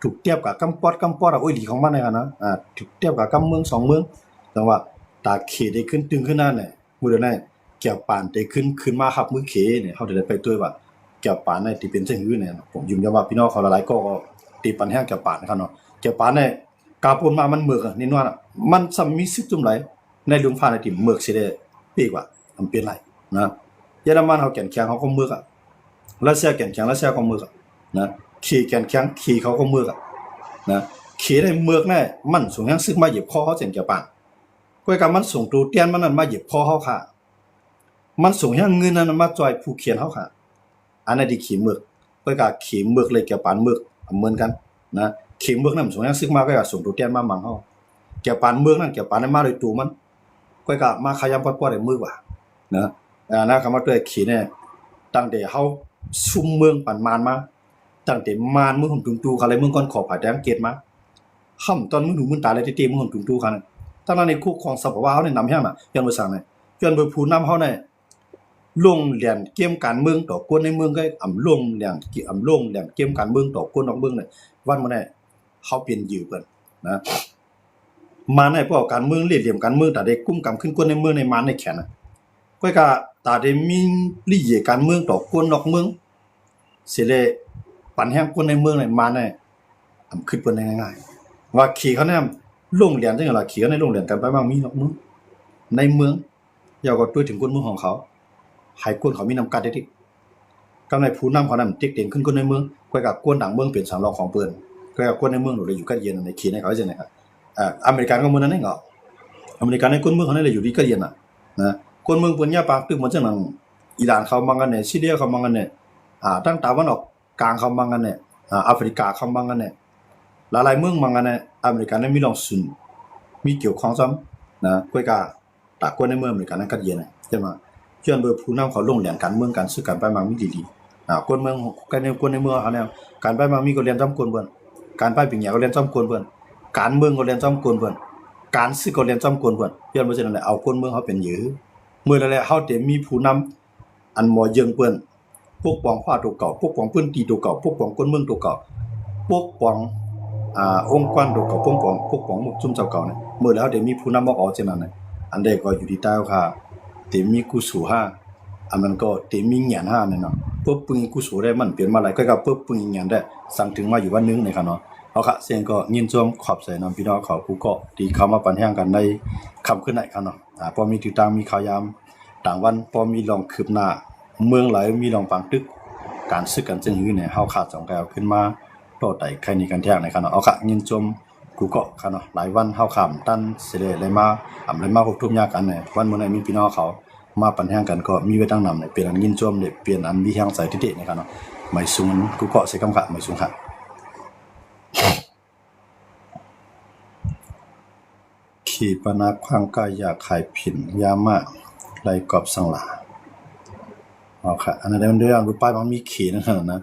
ຖືກຕຽບກັບກຳປອດ ກຳປອດ ໂອ້ຍ ຫຼີຂອງມັນນະ ອາ ຖືກຕຽບກັບກຳເມືອງສອງເມືອງ ແຕ່ວ່າຕາເຂນໄດ້ຂຶ້ນຕຶງຂຶ້ນນັ້ນແຫຼະ ມື້ດຽວນີ້ແກ້ວປານໄດ້ຂຶ້ນ ຂຶ້ນມາຮັບມືເຂນີ້ ເຮົາໄດ້ໄປຕົວະວ່າແກ້ວປານນີ້ຊິເປັນຈັ່ງໃດນີ້ ຜົມຢືນຢັນວ່າພີ່ນ້ອງເຂົາຫຼາຍໆກໍຕິປັນແຮງແກ້ວປານນະຄັບເນາະ ແກ້ວປານນີ້ກາພົ້ນມາມັນເມີກແນ່ນອນ ມັນຊ່ຳມີຊຶກຈຸ້ມໃດໃນລຸ່ມຟ້າໃນດິນ ເມີກຊິໄດ້ປີກວ່າ ມັນເປັນໄລນະ ເຢຍລະມັນເຮົາແກ່ນແຂງເຮົາກໍເມີກອະ ຣັດເຊຍແກ່ນແຂງຣັດເຊຍກໍເມີກອະນະ ເຂແກ່ນແຂງເຂເຂົາກໍເມີກອະນະ ເຂໄດ້ເມີກແນ່ ມັນສົ່ງແຮງຊຶກມາຢຽບຄໍເຮົາເຊັ່ນແກ້ວປານ ກວຍກາມັນສົ່ງໂຕແທນມັນນັ້ນມາຢຽບຄໍເຮົາຄ່າ ມັນສົ່ງແຮງເງິນນັ້ນມາຊ່ອຍຜູກແຂນເຮົາຄ່າ ອັນນັ້ນທີ່ເຂເມີກ ກວຍກາເຂເມີກເລີຍແກ້ວປານເມີກ ເໝືອນກັນນະ ເຂເມີກນັ້ນສົ່ງແຮງຊຶກມາ ກວຍກາສົ່ງໂຕແທນມາໝັງເຮົາ ແກ້ວປານເມີກນັ້ນ ແກ້ວປານນັ້ນມາໂດຍໂຕມັນ ກວຍກາມາຂະຢຳປອດໆໃຫ້ເມີກວ່ານະ ອາ ນະ ຄຳວ່າຕົວເຂແນ່ ຕັ້ງແຕ່ເຮົາຊຸມເມືອງປານມານມາ ຕັ້ງແຕ່ມານເມືອງຫຸນຕຸງຕູ ຄະແລະເມືອງກ້ອນຂໍ ພາຍໃຕ້ອັງກິດມາ ຫ້ຳຕອນມື້ຫູມື້ຕາແລະເຕະເມືອງຫຸນຕຸງຕູ ຄະນະ ທັງນັ້ນໃນຄຸກຄອງສະພາວະເຮົານີ້ນຳແຮງນະ ຍ້ອນວ່າຊັ້ນນະ ຍ້ອນວ່າຜູ້ນຳເຮົານີ້ ລົງແລ່ນເກມການເມືອງຕໍ່ຄົນໃນເມືອງ ກໍອຳລົງແລ່ນ ອຳລົງແລ່ນເກມການເມືອງຕໍ່ຄົນນອກເມືອງນີ້ ວັນມື້ນີ້ເຮົາເປັນເຫຍື່ອເພິ່ນນະ ມານໃນພວກການເມືອງ ເລ່ຫຼ່ຽມການເມືອງ ຕາໄດ້ກຸມກຳຂຶ້ນຄົນໃນເມືອງໃນມານໃນແຂນນະ ກວຍກາຕາໄດ້ມີລິເຢການເມືອງຕໍ່ຄົນນອກເມືອງ ເສຍແລ້ວປັນແຮງຄົນໃນເມືອງໃນມານໃນ ອຳຄຶດເພິ່ນໄດ້ງ່າຍໆ ວ່າເຂເຂົາແນມລົງແລ່ນຈັ່ງໃດລະ ເຂເຂົາແນມລົງແລ່ນກັນໄປບາງມີນອກເມືອງ ໃນເມືອງ ແລ້ວກໍຕົວະເຖິງຄົນເມືອງຂອງເຂົາ ໃຫ້ຄົນເຂົາມີນ້ຳກັດເດັກໆ ກຳໃນຜູ້ນຳເຂົານັ້ນເຕັກເຕັງຂຶ້ນຄົນໃນເມືອງ ກວຍກາຄົນຕ່າງເມືອງເປັນສຳລອງຂອງເພິ່ນ ກວຍກາຄົນໃນເມືອງໂດດໄດ້ຢູ່ກັດເຢັນໃນເຂດໃນເຂົາຈັ່ງໃດ ອາ ອາ ອາເມລິກັນກໍໝົດນັ້ນເອງເນາະ. ອາເມລິກັນໃນຄົນເມືອງເຂົານັ້ນແຫຼະຢູ່ດີກໍເຢັນນະ ນະ. ຄົນເມືອງເພິ່ນຍາມປາງຕຶກໝົດ ຈັ່ງນັ້ນ ອີຣານເຂົາມັກກັນແດ່ ຊີເຣຍເຂົາມັກກັນແດ່ ອາ ທາງຕາວັນອອກກາງເຂົາມັກກັນແດ່ ອາ ອາຟຣິກາເຂົາມັກກັນແດ່ ຫຼາຍໆເມືອງມັກກັນແດ່. ອາເມລິກັນນັ້ນມີລອງຊຸນ ມີກ່ຽວຂ້ອງຊ້ຳນະ. ກວຍກາ ຕາກວນໃນເມືອງອາເມລິການັ້ນກັດເຢັນນະ ເຫັນບໍ່? ຍ້ອນວ່າຜູ້ນຳເຂົາລົງແລ່ນການເມືອງ ການຊື້ການປ້າຍໝາກມີດີໆ. ອາ ຄົນເມືອງ ການໃນ ຄົນໃນເມືອງເຮົາແນວ ການປ້າຍໝາກມີກໍແລ່ນຈອມກົນເພິ່ນ, ການປ້າຍປຣິນຍາກໍແລ່ນຈອມກົນເພິ່ນ, ການເມືອງກໍແລ່ນຈອມກົນເພິ່ນ, ການຊື້ກໍແລ່ນຈອມກົນເພິ່ນ. ຍ້ອນວ່າເຊັ່ນນັ້ນແຫຼະ ເອົາຄົນເມືອງເຮົາເປັນເຫຍື່ອ. ເມື່ອໃດແລ້ວເຮົາເຕັມມີຜູ້ນຳອັນໝໍເຢີງເພິ່ນ ປົກປ້ອງຟ້າໂຕເກົ່າ, ປົກປ້ອງພື້ນທີ່ໂຕເກົ່າ, ປົກປ້ອງຄົນເມືອງໂຕເກົ່າ, ປົກປ້ອງ ອາ ອົງການໂຕເກົ່າ, ປົກປ້ອງ ປົກປ້ອງໝູ່ຊຸມເຈົ້າເກົ່ານີ້. ເມື່ອໃດເຮົາໄດ້ມີຜູ້ນຳອອກເອົາເຊັ່ນນັ້ນນະ ອັນໃດກໍຢູ່ທີ່ໃຕ້ເຮົາຄ່າ ເຕັມມີກຸໂສຮາ ອັນນັ້ນກໍເຕັມມີຍານຮາແນ່ນອນ. ເປີບປຶງກຸໂສໄດ້ມັນເປັນມາຫຼາຍ ກໍເປີບປຶງຍານໄດ້ ສັງເຖິງມາຢູ່ວັນໜຶ່ງນີ້ຄ່ະເນາະ. ເອົາຄ່ະ ເຊັ່ນກໍຍິນຊົມຂອບໃຈນຳພີ່ນ້ອງເຂົາ ຜູ້ເກາະທີ່ເຂົ້າມາປັນແຮງກັນໃນຄ່ຳຄືນນີ້ຄ່ະເນາະ. ອາ ພໍມີຕິດຕາມ ມີຂ່າວຍາມ ຕ່າງວັນ ພໍມີເລື່ອງຄືບໜ້າ ເມືອງໃດມີເລື່ອງປາງຕຶກ ການສຶກກັນຈັ່ງຮືນີ້ ເຮົາຂາດສອງກາຍເອົາຂຶ້ນມາຕໍ່ໄຕ່ໄຄນີ້ກັນແທ້ໃນຄັນເນາະ. ເອົາຄະ ຍິນຊົມກູເກາະຄະເນາະ. ຫຼາຍວັນເຮົາຂ້າມຕັນເສຍເລີຍ ໄດ້ມາ ອຳ ໄດ້ມາພົບທຸບຍາກັນໃນວັນມື້ນີ້ ມີພີ່ນ້ອງເຂົາມາປັນແຮງກັນ ກໍມີໄວ້ຕັ້ງນຳ ເປັນອັນຍິນຊົມ ເປັນອັນມີແຮງໃຈຕິເຕະໃນຄັນເນາະ. ໄໝສູງກູເກາະເສກຳຂະ ໄໝສູງຂະ. ເຂປະນາຄວັງກາຢາຂາຍຜິນ ຢາມາ ໄລ່ກອບສັງຫຼາ. ເອົາຄະ ອັນນັ້ນເດ້ ມັນເດ້ ອັນປ້າຍມັນມີເຂນັ້ນນະ.